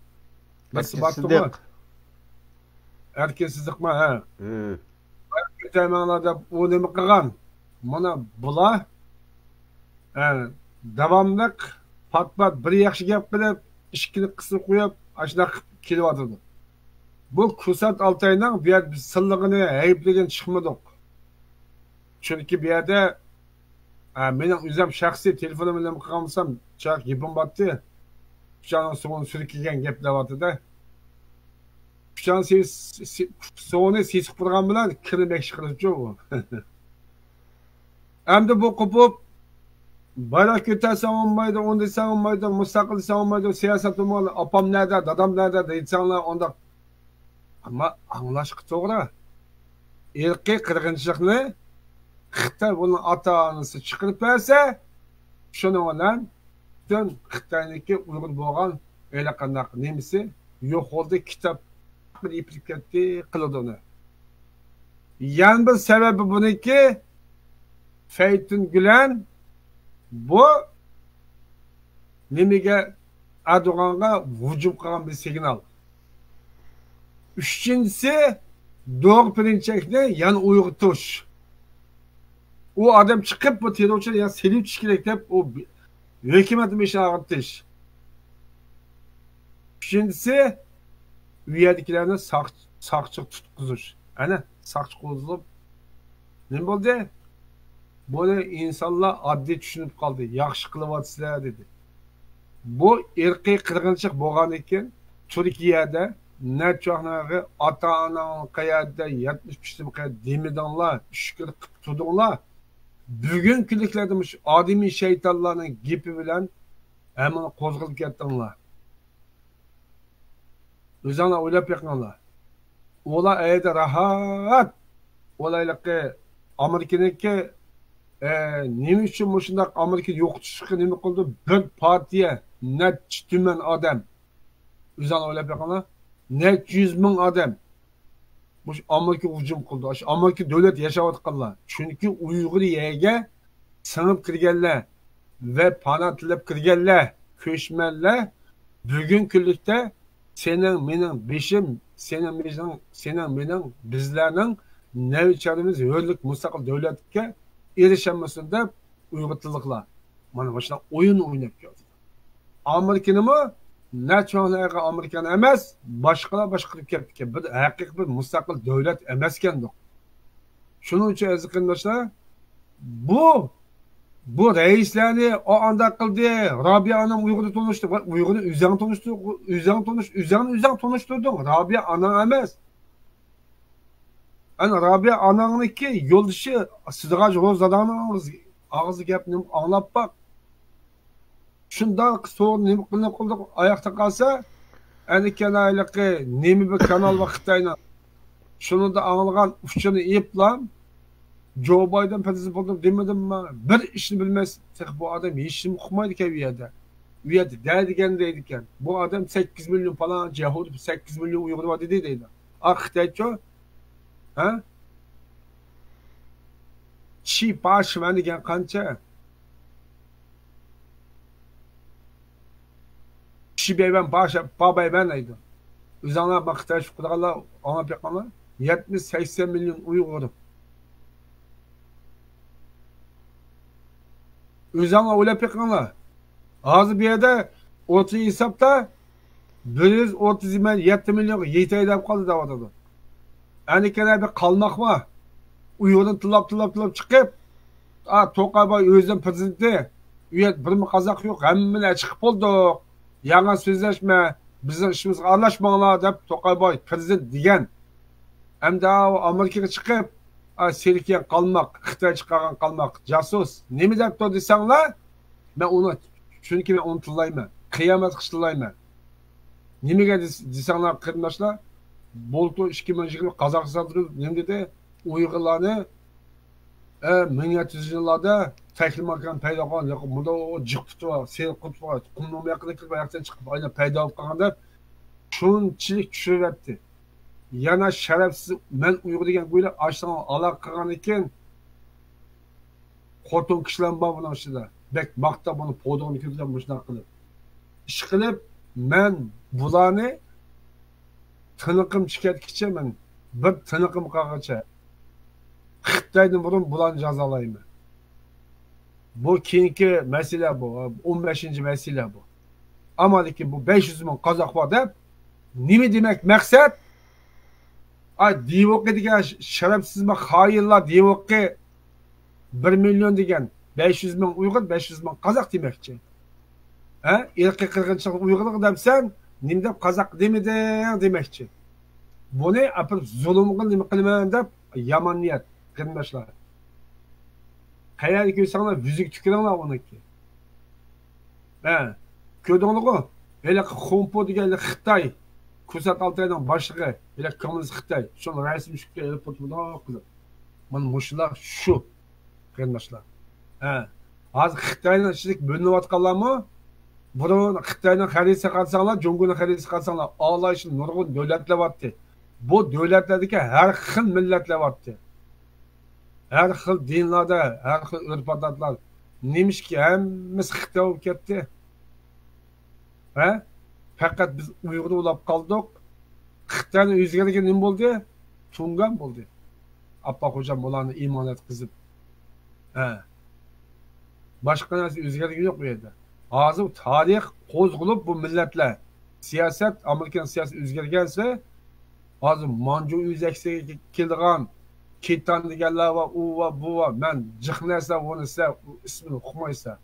نەرسە بارتىغۇ. ئەركىن سىدىق. ئەركىن سىدىقمۇ، ھە. ھىم. بايراق كۆتەرمەڭلار دەپ ئۇ نېمە قىلغان؟ مانا بۇلار، ھە، داۋاملىق پات-پات بىر ياخشى گەپ قىلىپ، ئىككىنى قىسىپ قويۇپ، ئاشۇنداق كېلىۋاتىدۇ. بۇ كۇسات ئالتاينىڭ بۇ يەردە بىز سىنلىغىنى، ھەيىبلىگىنى چىقمىدۇق. چۈنكى بۇ يەردە، ئە، مېنىڭ ئۆزۈم شەخسىي تېلېفونۇم بىلەن قىلغان بولسام، چاق گېپىم بارتتى. كۇچانىڭ سوڭىنى سۈركىگەن گەپ دەۋاتىدۇ. كۇچانىڭ سې-، سې-، سوڭىنى سېسىق بولغان بىلەن كىرمەك چىقىرىدۇچۇ ئۇ. ئەمدى بۇ قوپۇپ، بايراق كۆتەرسەڭ بولمايدۇ، ئۇنى دېسەڭ بولمايدۇ، مۇستەقىل دېسەڭ بولمايدۇ، سىياسەت بولمايدۇ، ئاپام نەدە، دادام نەدە دېسەڭلار ئۇنداق. ئەمما ئاڭلاشقا توغرا. ئىرقىي قىرغىنچىلىقنى خىتاي بۇنىڭ ئاتا-ئانىسى چىقىرىپ بەرسە، شۇنىڭ بىلەن پۈتۈن خىتاينىڭكى ئۇيغۇر بولغان ھېلىقانداق نېمىسى يوق بولدى، كىتاب ئېپىلىپ كەتتى، قىلىدۇ ئۇنى. يەنە بىر سەۋەبى بۇنىڭكى، فەيتۇن گۈلەن بۇ نېمىگە، ئەردوغانغا ھۇجۇم قىلغان بىر سىگنال. ئۈچىنچىسى، دوغا پىرىنچەكنى يەنە ئويغىتىش. ئۇ ئادەم چىقىپ، بۇ تېررورچىنى يەنە سېلىۋېتىش كېرەك دەپ، ئۇ ھۆكۈمەتنىڭ بېشىنى ئاغرىتىش. ئۈچىنچىسى، ئۇ يەردىكىلەرنى ساق-، ساقچىغا تۇتقۇزۇش. ئەنە، ساقچى قوزغىلىپ، نېمە بولدى؟ بۇنى ئىنسانلار ئاددىي چۈشىنىپ قالدى. ياخشى قىلىۋاتىسىلەر، دېدى. بۇ ئىرقىي قىرغىنچىلىق بولغاندىكىن، تۈركىيەدە نەچچە ۋاقىتنىڭ ئاتا-ئاناڭ قەيەردە، يەتمىش پىشتىم قەيەردە دېمىدىڭلار، شۈكۈر قىلىپ تۇردۇڭلار. بۈگۈنكى كۈنلۈكلەردە مۇشۇ ئادىمىي شەيتانلارنىڭ گېپى بىلەن ھەممىڭلار قوزغىلىپ كەتتىڭلار. ئۆزۈڭلار ئويلاپ بېقىڭلار. ئۇلار ئەيدە راھەت. ئۇلار ھېلىقى ئامېرىكىنىڭكى، ئە، نېمە ئۈچۈن مۇشۇنداق ئامېرىكىنى يوقىتىشقا نېمە قىلدى؟ بىر پارتىيە، نەچچە تۈمەن ئادەم. ئۆزۈڭلار ئويلاپ بېقىڭلار. نەچچە يۈز مىڭ ئادەم. مۇشۇ ئامېرىكا ھۇجۇم قىلدى. ئاشۇ ئامېرىكا دۆلەت ياشاۋاتقانلار. چۈنكى ئۇيغۇر يەرگە سىڭىپ كىرگەنلەر ۋە پانا تىلەپ كىرگەنلەر، كۆچمەنلەر بۈگۈنكى كۈنلۈكتە سېنىڭ، مېنىڭ بېشىم، سېنىڭ، مېنىڭ، سېنىڭ، مېنىڭ، بىزلەرنىڭ نەۋرە-چارىمىز ھۆرلۈك مۇستەقىل دۆلەتكە ئېرىشەلمىسۇن دەپ ئۇيغۇر تىللىقلار مانا مۇشۇنداق ئويۇن ئويناپ كەلدى. ئامېرىكىنىمۇ نەچچە مىڭ ئامېرىكان ئەمەس، باشقىلار باشقۇرۇپ كەپتىكەن. بىر ھەقىقىي بىر مۇستەقىل دۆلەت ئەمەسكەندۇق. شۇنىڭ ئۈچۈن ئەزىز قېرىنداشلار، بۇ، بۇ رەئىسلەرنى ئۇ ئانداق قىلدى، رابىيە ئانام ئۇيغۇرنى تونۇشتۇردى. ۋاي، ئۇيغۇرنى ئۆزۈڭ تونۇشتۇر-، ئۆزۈڭ تونۇش-، ئۆزۈڭنى ئۆزۈڭ تونۇشتۇردۇڭ. رابىيە ئاناڭ ئەمەس. ئەنە رابىيە ئاناڭنىڭكى يولدىشى سىدىغاج روز داداڭنىڭ ئاغزى، ئاغزى گەپنى ئاڭلاپ باق. شۇنداق سورۇن نېمە قىلدۇق، قىلدۇق، ئاياقتا قالسا، ئەنە كەنا ھېلىقى نېمە بىر كانال بار خىتاينىڭ. شۇنىڭدا ئاڭلىغان ئۇچۇرنى ئېيىپلا، جو بايدېن پىرېزىدېنت بولدۇم دېمىدىمما؟ بىر ئىشنى بىلمەيسىز. تېخى بۇ ئادەم ھېچنېمە ئۇقمايدىكەن ئۇ يەردە. ئۇ يەردە دە دېگەن دەيدىكەن. بۇ ئادەم سەككىز مىليون پالان يەھۇدىي، سەككىز مىليون ئۇيغۇر بار دېدى دەيدۇ. ئا، خىتايچۇ؟ ھە؟ چى پا شىمەن دېگەن قانچە؟ چى بەيبەن پا شە-، پا بەيبەن دەيدۇ. ئۆزۈڭلار بۇ خىتاي شۇقىدىغانلار ئاڭلاپ بېقىڭلار. يەتمىش سەكسەن مىليون ئۇيغۇر. ئۆزۈڭلار ئويلاپ بېقىڭلار. ھازىر بۇ يەردە ئوتتۇرا ھېسابتا بىر يۈز ئوتتۇز يەتتە مىليونغا يېتەي دەپ قالدى دەۋاتىدۇ. ئەنىكەنە بىر قالماق بار. ئۇيغۇرنى تىللاپ، تىللاپ، تىللاپ چىقىپ، ئا، توقاي باي ئۆزىنىڭ پىرېزىدېنتى، ئۇ يەردە بىرمۇ قازاق يوق، ھەممىنى چىقىپ بولدۇق. يالغان سۆزلەشمە، بىزنىڭ ئىشىمىزغا ئارىلاشماڭلار دەپ توقاي باي پىرېزىدېنت دېگەن. ئەمدى ئاۋۇ ئامېرىكىغا چىقىپ، ئا، سېلىكىيە قالماق، خىتاي چىقارغان قالماق، جاسۇس. نېمە دەپتۇ دېسەڭلار، مەن ئۇنى چۈنكى مەن ئۇنى تىللايمەن. قىيامەتكىچە تىللايمەن. نېمىگە دېس-، دېسەڭلار، قېرىنداشلار، بۇلتۇر ئىككى مىڭ يىگىرمە قازاقىستاندا نېمە دېدى؟ ئۇيغۇرلارنى، ئە، مىڭ يەتتە يۈز يىللاردا تەكلىماكان پەيدا قىلغان، ياقى بۇندا ئۇ جىق پۇتى بار، سېرىق پۇتى بار، قۇمنىڭ يېقىنىغا كىرىپ، ئاياقتىن چىقىپ، ئايلاپ پەيدا بولۇپ قالغان دەپ، شۇنچىلىك چۈشۈرۈۋەتتى. يەنە شەرەپسىز، مەن ئۇيغۇر دېگەن گويلا ئاشۇنىڭغا ئالاقە قىلغان ئىكەن. خوتۇن كىشىلەرمۇ بار بۇنىڭ ئىچىدە. بەك ماختاپ، بۇنى پودىغىنى كۆرسەم مۇشۇنداق قىلىپ. ئىشقىلىپ، مەن بۇلارنى تىنىقىم چىقىۋەتكىچە، مەن بىر تىنىقىم قالغىچە خىتايدىن بۇرۇن بۇلارنى جازالايمەن. بۇ كېيىنكى مەسىلە بۇ، ئون بەشىنچى مەسىلە بۇ. ئەمما لېكىن بۇ بەش يۈز مىڭ قازاق بار دەپ نېمە دېمەك مەقسەت؟ ئاي، دېۋىقى دېگەن ش-، شەرەپسىزمۇ خائىنلار دېۋىقى بىر مىليون دېگەن، بەش يۈز مىڭ ئۇيغۇر، بەش يۈز مىڭ قازاق دېمەكچى. ھە؟ ئىرقىي قىرغىنچىلىق ئۇيغۇرلۇق دەپسەن، نېمە دەپ قازاق دېمىدىڭ دېمەكچى. بۇنى ئاپىرىپ زۇلۇمغا نېمە قىلىمەن دەپ يامان نىيەت، قېرىنداشلار. قەيەردە كۆرسەڭلار، يۈزىگە تۈكۈرۈڭلار ئۇنىڭكى. ھە، كۆردۈڭلارغۇ؟ ھېلىقى خۇمپو دېگەن خىتاي، كۇسات ئالتاينىڭ باشلىقى، ھېلىقى كوممۇنىست خىتاي. شۇنىڭ رەسىمى چۈشۈپتۇ، ئېلىپ قويۇپتۇ مۇنداق قىلىپ. مانا مۇشۇلار شۇ، قېرىنداشلار. ھە، ھازىر خىتاينىڭ ئىچىدىكى بۆلۈنۈۋاتقانلارمۇ، بۇرۇن خىتاينىڭ خەرىتىسىگە قارىساڭلار، جۇڭگونىڭ خەرىتىسىگە قارىساڭلار، ئالاھىدە نۇرغۇن دۆلەتلەر بارتتى. بۇ دۆلەتلەردىكى ھەر خىل مىللەتلەر بارتتى. ھەر خىل دىنلاردا، ھەر خىل ئۆرپ-ئادەتلەر. نېمىشقا ھەممىسى خىتاي بولۇپ كەتتى؟ ھە؟ پەقەت بىز ئۇيغۇر بولاپ قالدۇق. خىتاينىڭ ئۆزگەرگىنى نېمە بولدى؟ تۇڭگان بولدى. ئاپپاق خوجام بۇلارنى ئىمانەت قىزىپ. ھە. باشقا نەرسە ئۆزگەرگىنى يوق بۇ يەردە. ھازىر تارىخ قوزغىلىپ بۇ مىللەتلەر. سىياسەت، ئامېرىكىنىڭ سىياسىتى ئۆزگەرگەنسېرى، ھازىر مانجۇ ئۆزەكسىگە كېلىدىغان كىتان دېگەنلەر بار، ئۇ بار، بۇ بار. مەن جىق نەرسە، ئۇ نەرسە، ئىسمىنى ئۇقمايسەن.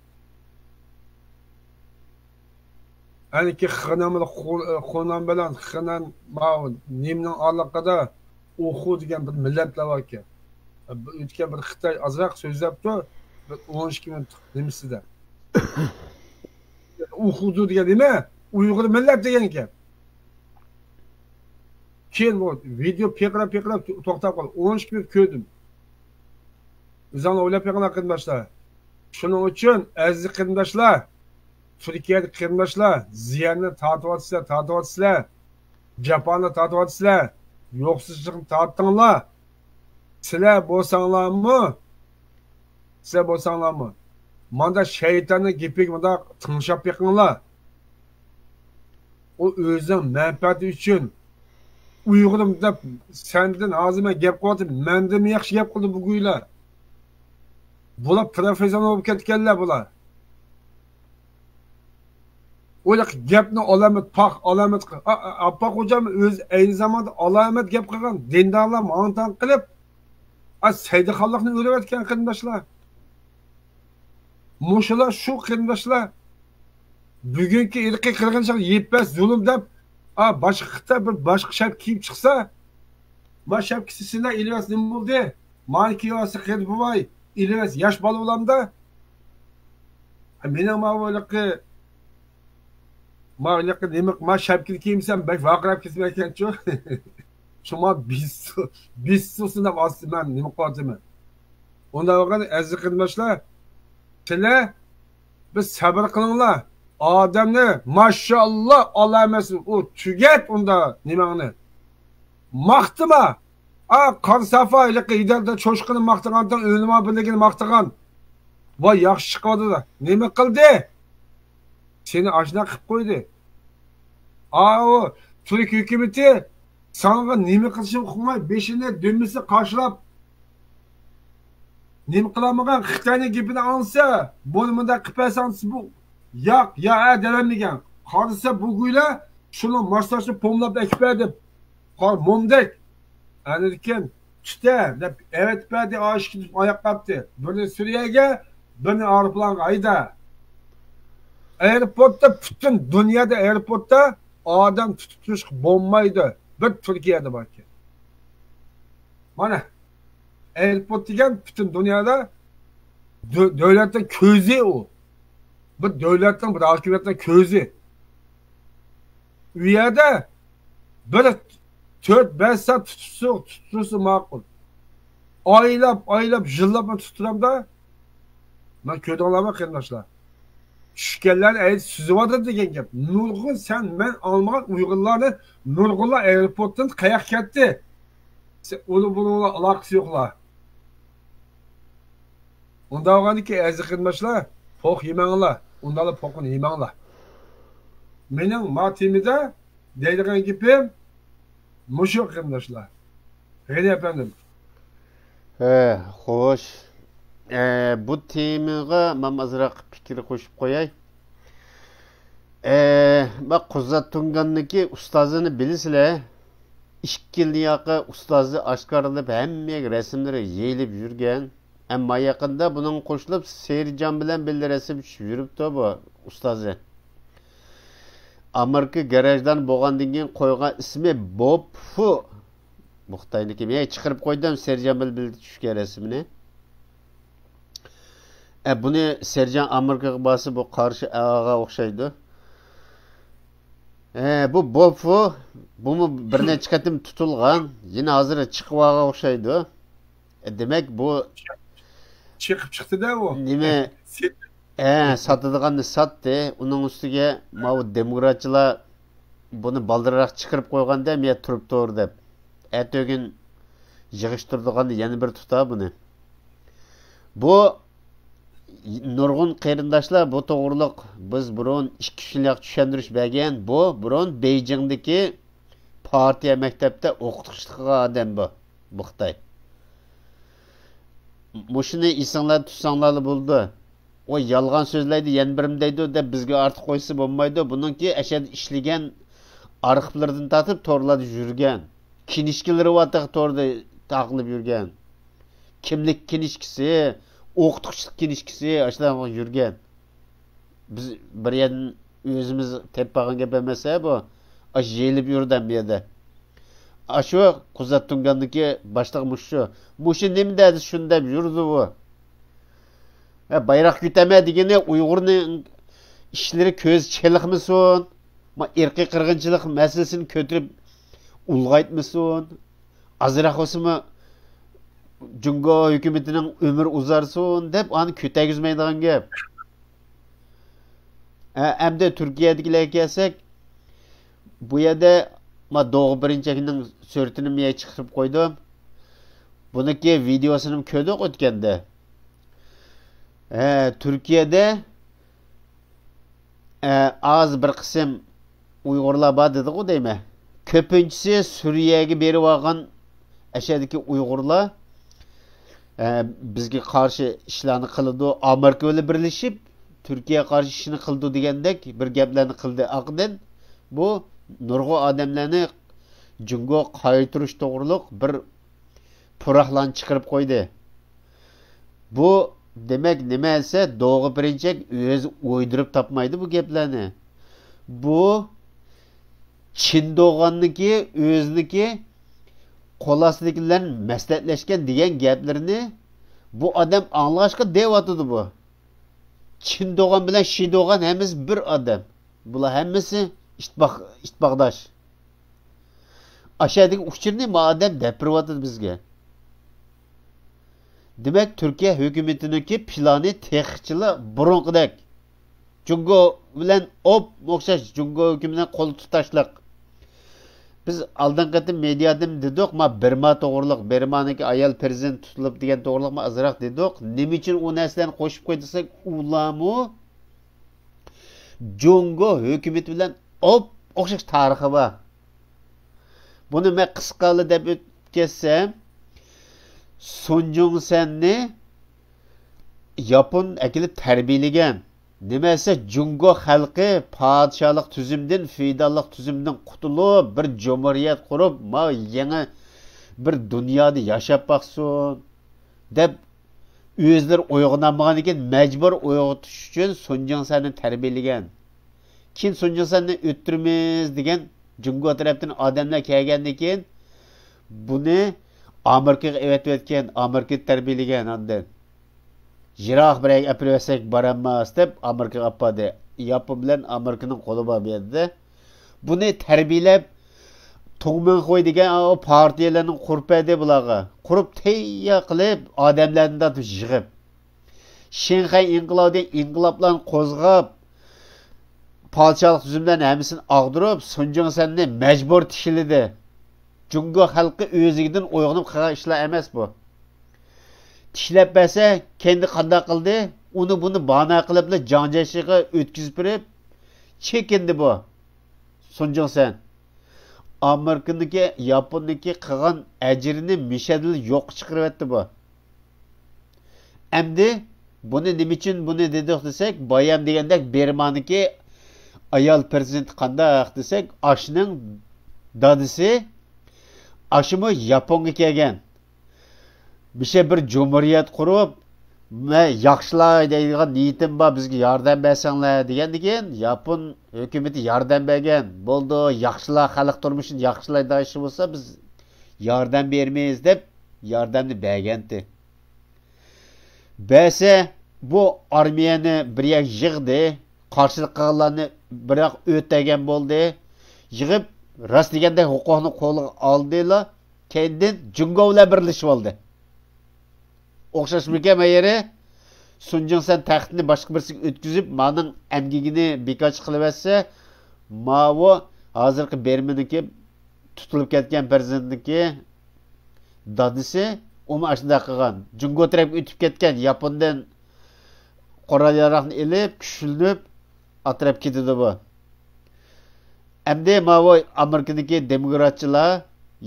ئەنكى خېنەن بىلەن خۇ-، خۇنەن بىلەن خېنەن ماۋۇ نېمىنىڭ ئارىلىقىدا ئۇخۇ دېگەن بىر مىللەتلەر باركەن. ئۆتكەن بىر خىتاي ئازراق سۆزلەپتۇ، بىر ئون ئىككى مىنۇت نېمىسىدە. ئۇخۇدۇ دېگەن نېمە؟ ئۇيغۇر مىللەت دېگەن ئىكەن. كېيىن بۇ ۋىدېو پىرقىراپ، پىرقىراپ توختاپ قالدى. ئون ئىككى مىنۇت كۆردۈم. ئۆزۈڭلار ئويلاپ بېقىڭلار، قېرىنداشلار. شۇنىڭ ئۈچۈن، ئەزىز قېرىنداشلار، تۈركىيەدىكى قېرىنداشلار، زىياننى تارتىۋاتىسىلەر، تارتىۋاتىسىلەر. جاپانى تارتىۋاتىسىلەر. يوقسۇزلۇقنى تارتىڭلار. سىلەر بولساڭلارمۇ، سىلەر بولساڭلارمۇ، ماندا شەيتاننىڭ گېپىگە مۇنداق تىڭشاپ بېقىڭلار. ئۇ ئۆزىنىڭ مەنپەئەتى ئۈچۈن ئۇيغۇرۇم دەپ سەندىن ھازىر مەن گەپ قىلىۋاتىمەن، مەندىنمۇ ياخشى گەپ قىلدى بۇ گۇيلار. بۇلار پروفېسسىونال بولۇپ كەتكەنلەر بۇلار. ئۇ گەپنى ئالامەت، پاخ، ئالامەت قىل-، ئا-، ئا-، ئاپپاق خوجام ئۆزى ئەينى زاماندا ئالامەت گەپ قىلغان، دىندارلار ماڭتاڭ قىلىپ، ئا، سەيدىخانلىقنى ئۆرۈۋەتكەن قېرىنداشلار. مۇشۇلار شۇ قېرىنداشلار. بۈگۈنكى ئىرقىي قىرغىنچىلىق، يىپەس زۇلۇم دەپ، ئا، باشقا خىتاي بىر باشقا شەپكە كىيىپ چىقسا، ما شەپكىسى سىلەر ئېلىۋەتسە نېمە بولدى؟ مانى كىيىۋالسا قېرى بوۋاي، ئېلىۋەتسە ياش بالا بولامدا؟ مېنىڭ ماۋۇ ھېلىقى، ماۋۇ ھېلىقى نېمە، ما شەپكىنى كىيمىسەم بەك ۋارقىراپ كېتىمەنكەنچۇ؟ شۇڭا بىسسۇ، بىسسۇسۇن دەپ ئاستى مەن نېمە قىلىۋاتىمەن. ئۇنداق بولغان ئەزىز قېرىنداشلار، سىلەر بىر سەۋر قىلىڭلار. ئادەمنى، ماشائاللا، ئالامەتسىز، ئۇ تۈگەت ئۇندا نېمەڭنى. ماختىما. ئا، قارا سافا، ھېلىقى ئىدارىدە چوشقىنى ماختىغانتىڭ، ئۆلىما بىرلىكىنى ماختىغان. ۋاي، ياخشى چىقىۋاتىدۇ. نېمە قىلدى؟ سېنى ئاشۇنداق قىلىپ قويدى. ئاۋۇ تۈرك ھۆكۈمىتى ساڭا نېمە قىلىشىنى ئۇقماي، بېشىنى دۈمبىسى قاشلاپ، نېمە قىلالمىغان، خىتاينىڭ گېپىنى ئاڭلىسا، بۇنى مۇنداق قىلىپ بەرسەڭ، بۇ ياق، يا، ئە، دېيەلمىگەن. قارىسا، بۇ گۇيلار شۇنىڭ ماسلاشنى پوملاپ ئەكىپ بەردى. قار مومدەك. ئەنىدىكىن، تۈتە، دەپ ئەۋەتىپ بەردى، ئاشىكىدىپ ئاياق قاپتى. بىرنى سۈرىيەگە، بىرنى ئايروپىلانغا ھەيدە. ئايروپورتتا، پۈتۈن دۇنيادا ئايروپورتتا ئادەم تۇتۇپ تۇرۇشقا بولمايدۇ. بىر تۈركىيەدە باركەن. مانا، ئايروپورت دېگەن پۈتۈن دۇنيادا دۆ-، دۆلەتنىڭ كۆزى ئۇ. بۇ دۆلەتنىڭ، بىر ھاكىمىيەتنىڭ كۆزى. ئۇ يەردە بىر تۆت، بەش سائەت تۇتۇشسا، تۇتۇشسا ماقۇل. ئايلاپ، ئايلاپ، يىللاپ تۇتۇرامدا، مەن كۆردۈڭلارمۇ قېرىنداشلار؟ چۈشكەنلەرنى ئەيدىپ سۈزۈۋاتىدۇ دېگەن گەپ. نۇرغۇن سەن مەن ئاڭلىمىغان ئۇيغۇرلارنى نۇرغۇنلار ئايروپورتتىن قاياققا كەتتى؟ سەن ئۇنىڭ بۇنىڭ بىلەن ئالاقىسى يوقلار. ئۇنداق بولغاندىكىن ئەزىز قېرىنداشلار، پوق يېمەڭلار، ئۇنداقلا پوقنى يېمەڭلار. مېنىڭ ما تېمىدا دەيدىغان گېپىم مۇشۇ قېرىنداشلار. غېنى ئەپەندىم. ھە، خوش. ئە، بۇ تېمىغا مەن ئازراق پىكىر قوشۇپ قوياي. ئە، ما قۇزات تۇڭگاندىكى ئۇستازىنى بىلىسىلەر. ئىككى يىلدىن ياقى ئۇستازى ئاشكارىلىنىپ، ھەممە يەرگە رەسىملىرى يېيىلىپ يۈرگەن. ئەمما يېقىندا بۇنىڭغا قوشۇلۇپ سېرىجان بىلەن بىللە رەسىم چۈشۈپ يۈرۈپتۇ بۇ ئۇستازى. ئامېرىكا گراژدانى بولغاندىن كېيىن قويغان ئىسمى بوب فۇ. بۇ خىتاينىڭكى. مەن چىقىرىپ قويدۇم سېرجان بىلەن بىللە چۈشكەن رەسىمىنى. ئە، بۇنى سېرجان ئامېرىكىغا بارسا بۇ قارشى ئالغان ئوخشايدۇ. ئە، بۇ بوب فۇ، بۇمۇ بىر نەچچە قېتىم تۇتۇلغان، يەنە ھازىر چىقىۋالغان ئوخشايدۇ. ئە، دېمەك، بۇ چېقىپ چىقتى-دە ئۇ. نېمە؟ سېت- ئە، ساتىدىغاننى ساتتى. ئۇنىڭ ئۈستىگە ماۋۇ دېموكراتچىلار بۇنى بالدۇرراق چىقىرىپ قويغاندا، مەيەر تۇرۇپ تۇر دەپ. ئەتىگۈن يىغىشتۇرىدىغاندا يەنە بىر تۇتا بۇنى. بۇ نۇرغۇن قېرىنداشلار بۇ توغرۇلۇق بىز بۇرۇن ئىككى ئۈچ يىللىق چۈشەندۈرۈش بەرگەن. بۇ بۇرۇن بېيجىڭدىكى پارتىيە مەكتەپتە ئوقۇتقۇچىلىق قىلغان ئادەم بۇ، بۇ خىتاي. مۇشۇنى ئېسىڭلاردا تۇتساڭلارلا بولىدۇ. ئۇ يالغان سۆزلەيدۇ، يەنە بىرىم دەيدۇ دەپ بىزگە ئارتۇق قويسا بولمايدۇ. بۇنىڭكى ئەشەدە ئىشلىگەن ئارخىپلىرىدىن تارتىپ تورلاردا يۈرگەن. كىنىشكىلىرى بار تېخى توردا تاقىلىپ يۈرگەن. كىملىك كىنىشكىسى، ئوقۇتقۇچىلىق كىنىشكىسى، ئاشۇنداق يۈرگەن. بىز بىر يەردىن ئۆزىمىز تېپىپ ئالغان گەپ ئەمەس ھە بۇ. ئاشۇ يېيىلىپ يۈرىدۇ ھەممە يەردە. ئاشۇ قۇزات تۇڭگاندىكى باشلىق مۇشۇ. مۇشۇ نېمە دەدى شۇنى دەپ يۈرىدۇ بۇ. ھە، بايراق كۆتەرمە دېگىنى ئۇيغۇرنىڭ ئىشلىرى كۆز چېلىقمىسۇن. ما ئىرقىي قىرغىنچىلىق مەسىلىسىنى كۆتۈرۈپ ئۇلغايتمىسۇن. ئازراق بولسىمۇ جۇڭگو ھۆكۈمىتىنىڭ ئۆمرى ئۇزارسۇن دەپ ئانى كۆتەرگۈزمەيدىغان گەپ. ئە، ئەمدى تۈركىيەدىكىلەرگە كەلسەك، بۇ يەردە ما دوغۇ پىرىنچەكنىڭ سۈرىتىنى مەن چىقىرىپ قويدۇم. بۇنىڭكى ۋىدېئوسىنى كۆردۇق ئۆتكەندە. ئە، تۈركىيەدە ئە، ئاز بىر قىسىم ئۇيغۇرلار بار دېدىغۇ دەيمەن. كۆپىنچىسى سۈرىيەگە بېرىۋالغان ئەشەدىكى ئۇيغۇرلار، ئە، بىزگە قارشى ئىشلارنى قىلىدۇ، ئامېرىكا بىلەن بىرلىشىپ تۈركىيەگە قارشى ئىشنى قىلىدۇ دېگەندەك بىر گەپلەرنى قىلدى. ئاقىدىن بۇ نۇرغۇن ئادەملەرنى جۇڭگو قايتۇرۇش توغرۇلۇق بىر پۇراقلارنى چىقىرىپ قويدى. بۇ دېمەك نېمە دېسە، دوغا پىرىنچەك ئۆزى ئويدۇرۇپ تاپمايدۇ بۇ گەپلەرنى. بۇ چىن دوغاننىڭكى ئۆزىنىڭكى قول ئاستىدىكىلەر بىلەن مەسلىھەتلەشكەن دېگەن گەپلىرىنى بۇ ئادەم ئاڭلاشقا دەۋاتىدۇ بۇ. چىن دوغان بىلەن شى دوغان ھەممىسى بىر ئادەم. بۇلار ھەممىسى ئىتتىپاق، ئىتتىپاقداش. ئاشەدىكى ئۇچۇرنى ما ئادەم دەپ بېرىۋاتىدۇ بىزگە. دېمەك، تۈركىيە ھۆكۈمىتىنىڭكى پىلانى تېخىچىلا بۇرۇنقىدەك. جۇڭگو بىلەن ئوپمۇ ئوخشاش جۇڭگو ھۆكۈمىتىنى قول تۇتاشلىق. بىز ئالدىنقى قېتىم مېدىيادىمۇ دېدۇق، ما بىرما توغرۇلۇق، بىرمانىڭكى ئايال پىرېزىدېنت تۇتۇلۇپ دېگەن توغرۇلۇق ما ئازراق دېدۇق. نېمە ئۈچۈن ئۇ نەرسىلەرنى قوشۇپ قويدى دېسەك، ئۇلارمۇ جۇڭگو ھۆكۈمىتى بىلەن ئوپمۇ ئوخشاش تارىخى بار. بۇنى مەن قىسقىلا دەپ ئۆتۈپ كەتسەم، سۇن جۇڭسەننى ياپون ئەكېلىپ تەربىيەلىگەن. نېمە دېسە، جۇڭگو خەلقى پادىشاھلىق تۈزۈمدىن، فېئوداللىق تۈزۈمدىن قۇتۇلۇپ، بىر جۇمھۇرىيەت قۇرۇپ، ما يېڭى بىر دۇنيادا ياشاپ باقسۇن دەپ، ئۆزلىرى ئويغىنالمىغاندىن كېيىن مەجبۇر ئويغىتىش ئۈچۈن سۇن جۇڭسەننى تەربىيەلىگەن. كېيىن سۇن جۇڭسەننى ئۆلتۈرىمىز دېگەن جۇڭگو تەرەپتىن ئادەملەر كەلگەندىن كېيىن، بۇنى ئامېرىكىغا ئەۋەتىۋەتكەن، ئامېرىكىدا تەربىيەلىگەن ئاندىن. يىراق بىر يەرگە ئەپىرىۋەتسەك بارالماس دەپ ئامېرىكىغا ئاپاردى. ياپون بىلەن ئامېرىكىنىڭ قولى بار بۇ يەردە. بۇنى تەربىيەلەپ، توڭمىڭخۇي دېگەن ئۇ پارتىيەلەرنى قۇرۇپ بەردى بۇلارغا. قۇرۇپ تەييار قىلىپ، ئادەملەرنى تارتىپ يىغىپ، شىنخەي ئىنقىلابى دېگەن ئىنقىلابلارنى قوزغاپ، پادىشاھلىق تۈزۈملەرنى ھەممىسىنى ئاغدۇرۇپ، سۇن جۇڭسەننى مەجبۇر تىكلىدى. جۇڭگو خەلقى ئۆزلۈكىدىن ئويغىنىپ قىلغان ئىشلار ئەمەس بۇ. تىكلەپ بەرسە، كەينىدە قانداق قىلدى؟ ئۇنى بۇنى باھانە قىلىپلا جاڭ جيېشىغا ئۆتكۈزۈپ بېرىپ، چېكىندى بۇ سۇن جۇڭسەن. ئامېرىكىنىڭكى، ياپوننىڭكى قىلغان ئەجرىنى مىشەدىلا يوققا چىقىرىۋەتتى بۇ. ئەمدى بۇنى نېمە ئۈچۈن بۇنى دېدۇق دېسەك، بايام دېگەندەك بىرمانىڭكى ئايال پىرېزىدېنتى قانداق دېسەك، ئاشۇنىڭ دادىسى، ئاشۇمۇ ياپونغا كەلگەن. مۇشۇ بىر جۇمھۇرىيەت قۇرۇپ، مەن ياخشىلاي دەيدىغان نىيىتىم بار، بىزگە ياردەم بەرسەڭلار دېگەندىن كېيىن، ياپون ھۆكۈمىتى ياردەم بەرگەن. بولدى، ياخشىلا، خەلق تۇرمۇشىنى ياخشىلايدىغان ئىش بولسا، بىز ياردەم بېرىمىز دەپ ياردەمنى بەرگەنتى. بەرسە، بۇ ئارمىيەنى بىر يەرگە يىغدى، قارشىلىق قىلغانلارنى بىراق ئۆتەگەن بولدى. يىغىپ، راست دېگەندەك ھوقۇقنى قولىغا ئالدىلا، كەينىدىن جۇڭگو بىلەن بىرلىشىپ ئالدى. ئوخشاشمىكەن مەيىرى؟ سۇن جۇڭسەن تەختنى باشقا بىرسىگە ئۆتكۈزۈپ، مانىڭ ئەمگىكىنى بىكارچە قىلىۋەتسە، ماۋۇ ھازىرقى بېرمىنىڭكى تۇتۇلۇپ كەتكەن پىرېزىدېنتنىڭكى دادىسى ئۇمۇ ئاشۇنداق قىلغان. جۇڭگو تەرەپكە ئۆتۈپ كەتكەن، ياپوندىن قورال ياراغنى ئېلىپ، كۈچلىنىپ، ئاتراپ كېتىدۇ بۇ. ئەمدى ماۋۇ ئامېرىكىدىكى دېموكراتچىلار،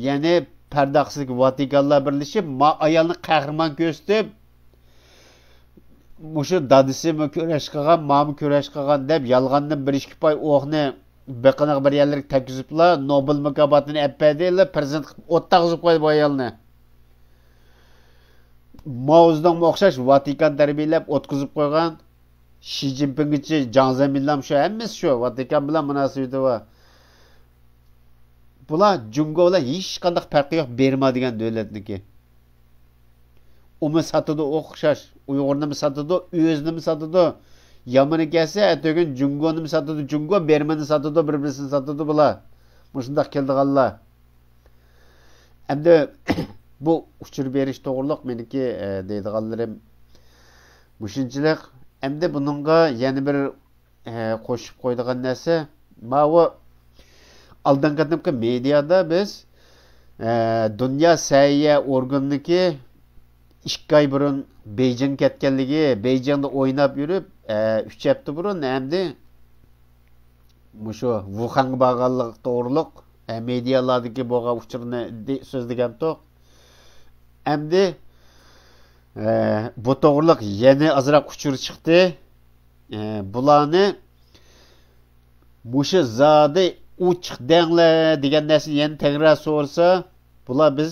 يەنى پەرداقسىدىكى ۋاتىكانلار بىرلىشىپ، ما ئايالنى قەھرىمان كۆرسىتىپ، مۇشۇ دادىسىمۇ كۈرەش قىلغان، مامۇ كۈرەش قىلغان دەپ، يالغاندىن بىر ئىككى پاي ئوقنى بېقىنىغا بىر يەرلەرگە تەگكۈزۈپلا، نوبېل مۇكاپاتىنى ئەپ بەردى، پىرېزىدېنت قىلىپ ئوتتاغۇزۇپ قويدى بۇ ئايالنى. ماۋزېدۇڭغا ئوخشاش ۋاتىكان تەربىيەلەپ ئوتقۇزۇپ قويغان. شى جىنپىڭگىچە، جاڭ زېمىنلام شۇ، ھەممىسى شۇ. ۋاتىكان بىلەن مۇناسىۋىتى بار. بۇلار جۇڭگو بىلەن ھېچقانداق پەرقى يوق، بىرما دېگەن دۆلەتنىڭكى. ئۇمۇ ساتىدۇ ئوخشاش، ئۇيغۇرنىمۇ ساتىدۇ، ئۆزىنىمۇ ساتىدۇ. يامىنى كەلسە، ئەتىگۈن جۇڭگونىمۇ ساتىدۇ، جۇڭگو بىرمىنى ساتىدۇ، بىر-بىرسىنى ساتىدۇ بۇلار. مۇشۇنداق كېلىدىغانلار. ئەمدى بۇ ئۇچۇر بېرىش توغرۇلۇق مېنىڭكى، ئە، دەيدىغانلىرىم مۇشۇنچىلىق. ئەمدى بۇنىڭغا يەنە بىر، ئە، قوشۇپ قويىدىغان نەرسە، ماۋۇ ئالدىنقى قېتىمقى مېدىيادا بىز، ئە، دۇنيا سەھىيە ئورگىنىنىڭكى ئىككى ئاي بۇرۇن بېيجىڭ كەتكەنلىكى، بېيجىڭدا ئويناپ يۈرۈپ، ئە، ئۈچ ھەپتە بۇرۇن ئەمدى مۇشۇ ۋۇخەنگە بارغانلىقى توغرۇلۇق، ئە، مېدىيالاردىكى بولغان ئۇچۇرنى دې-، سۆزلىگەنتۇق. ئەمدى، ئە، بۇ توغرۇلۇق يەنە ئازراق ئۇچۇر چىقتى. ئە، بۇلارنى مۇشۇ زادى ئوچۇق دەڭلار دېگەن نەرسىنى يەنە تەكرار سورىسا، بۇلار بىز،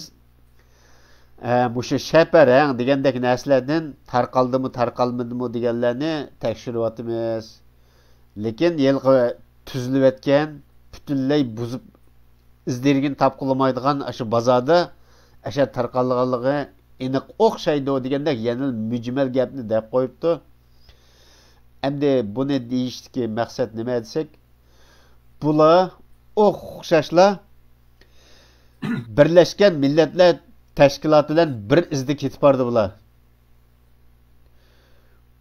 ئە، مۇشۇ شەپەرەڭ دېگەندەك نەرسىلەردىن تارقالدىمۇ، تارقالمىدىمۇ دېگەنلەرنى تەكشۈرۈۋاتىمىز. لېكىن ھېلىقى تۈزۈلۈۋەتكەن، پۈتۈنلەي بۇزۇپ، ئىز دېرىكىنى تاپقىلىمايدىغان ئاشۇ بازاردا ئەشەددىي تارقالغانلىقى ئېنىق ئوخشايدۇ دېگەندەك يەنە مۈجمەل گەپنى دەپ قويۇپتۇ. ئەمدى بۇنى دېيىشتىكى مەقسەت نېمە دېسەك، بۇلار ئوخشاشلا بىرلەشكەن مىللەتلەر تەشكىلاتى بىلەن بىر ئىزدا كېتىپ باردى بۇلار.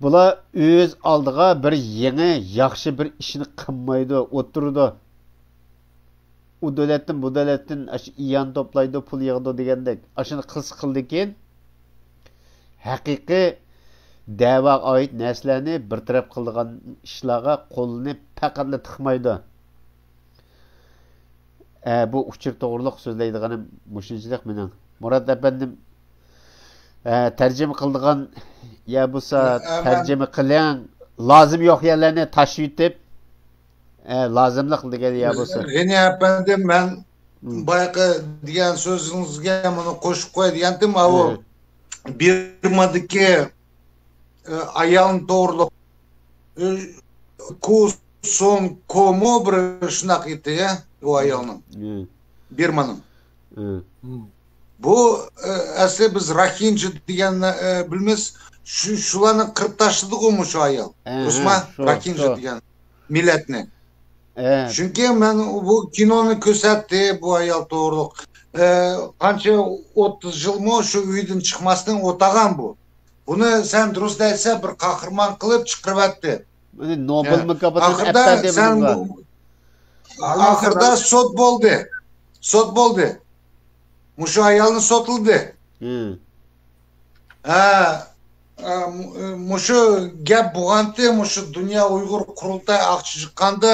بۇلار ئۆز ئالدىغا بىر يېڭى، ياخشى بىر ئىشنى قىلمايدۇ، ئولتۇرىدۇ. ئۇ دۆلەتتىن، بۇ دۆلەتتىن ئاشۇ ئىئانە توپلايدۇ، پۇل يىغىدۇ دېگەندەك. ئاشۇنى قىلسا قىلىدىكىن، ھەقىقىي دەۋاغا ئائىت نەرسىلەرنى بىر تەرەپ قىلىدىغان ئىشلارغا قولىنى پەقەتلا تىقمايدۇ. ئە، بۇ ئۇچۇر توغرۇلۇق سۆزلەيدىغىنىم مۇشۇنچىلىق مېنىڭ. مۇرات ئەپەندىم، ئە، تەرجىمە قىلىدىغان يا بولسا ئە، مەن تەرجىمە قىلىڭ، لازىم يوق يەرلەرنى تاشلىۋېتىپ، ئە، لازىملىق دېگەن يا بولسا. غېنى ئەپەندىم، مەن مم. بايىقى دېگەن سۆزىڭىزگە مۇنى قوشۇپ قوياي دېگەنتىم، ئاۋۇ مم. بىرمادىكى، ئە، ئايالنى توغرۇلۇق، ئە، كوسون كومو بىر شۇنداق ئىدى، ئۇ ئايالنىڭ. مم. بىرمانىڭ. مم. بۇ، ئە، ئەسلى بىز راخىنجا دېگەننى، ئە، بىلىمىز. شۇ، شۇلارنى قىرىپ تاشلىدىغۇ مۇشۇ ئايال. ئەھە، رۇسما شۇ، راكىنجا شۇ. دېگەن مىللەتنى. ئە. چۈنكى مەن بۇ كىنونى كۆرسەتتى، بۇ ئايال توغرۇلۇق. ئە، قانچە ئوتتۇز يىلمۇ شۇ ئۆيدىن چىقماستىن ئولتۇرغان بۇ. بۇنى سەن دۇرۇس دەيسەن، بىر قەھرىمان قىلىپ چىقىرىۋەتتى. بۇنى نوبېل ئە، مۇكاپاتىنى ئاخىردا ئەپەندى سەن بۇنىڭغا. بۇ-، ئاخىردا سوت بولدى. سوت بولدى. مۇشۇ ئايالنى سوتلىدى. ھە. ھە، ئە، مۇ-، مۇشۇ گەپ بولغانتى، مۇشۇ دۇنيا ئۇيغۇر قۇرۇلتاي ئاقچا چىققاندا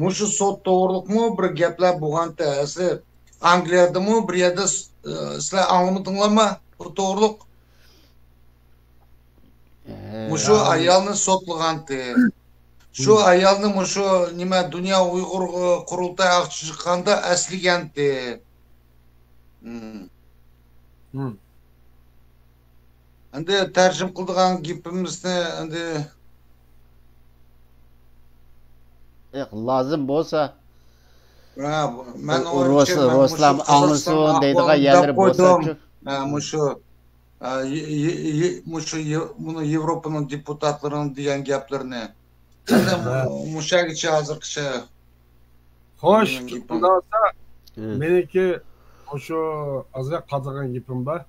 مۇشۇ سوت توغرۇلۇقمۇ بىر گەپلەر بولغانتى. ئەسلى ئانگلىيەدىمۇ بىر يەردە س-، ئە، سىلەر ئاڭلىمىدىڭلارمۇ بۇ توغرۇلۇق؟ ھە، مۇشۇ ئايالنى سوتلىغانتى. شۇ ئايالنى مۇشۇ نېمە دۇنيا ئۇيغۇر، ئە، قۇرۇلتاي ئاقچا چىققاندا ئەسلىگەنتى. ھىم. ھىم. ئەمدى تەرجىمە قىلىدىغان گېپىمىزنى ئەمدى ياق، لازىم بولسا، ھە، مەن رۇس-، ئويلىشىمەن، مۇشۇ رۇسلار ئاڭلىسۇن قازاقىستاننىڭ دەيدىغان ئەھۋالىنى يەرلىرى دەپ بولسا قويدۇم. شۇ. ھە، مۇشۇ، ئە، يې-، يې-، يې-، مۇشۇ يې-، مۇنۇ يېۋروپانىڭ دېپۇتاتلىرىنىڭ دېگەن گەپلىرىنى. سەن ھە. مۇشۇ يەرگىچە ھازىرقىچە خوش، مېنىڭ گېپىم. خۇدا خالىسا، ھە. مېنىڭكى مۇشۇ ئازراق قالدۇرغان گېپىم بار.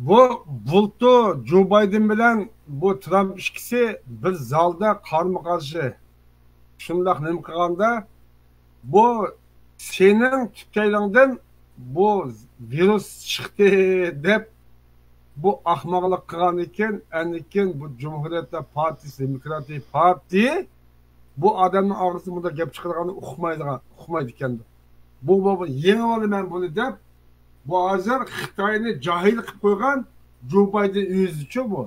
بۇ بۇلتۇر جو بايدېن بىلەن بۇ ترامپ ئىككىسى بىر زالدا قارمۇ قارشى شۇنداق نېمە قىلغاندا، بۇ سېنىڭ تۈپكەيلىڭدىن بۇ ۋىرۇس چىقتى دەپ، بۇ ئاخماقلىق قىلغاندىن كېيىن، ئاندىن كېيىن بۇ جۇمھۇرىيەتلەر پارتىيىسى، دېموكراتىك پارتىيە بۇ ئادەمنىڭ ئاغزىدىن بۇنداق گەپ چىقىرغاننى ئۇقمايدىغان، ئۇقمايدىكەن. بۇ، بۇ، بۇ يېڭىۋالىمەن بۇنى دەپ، بۇ ھازىر خىتاينى جاھىل قىلىپ قويغان جو بايدېن ئۆزىچۇ بۇ.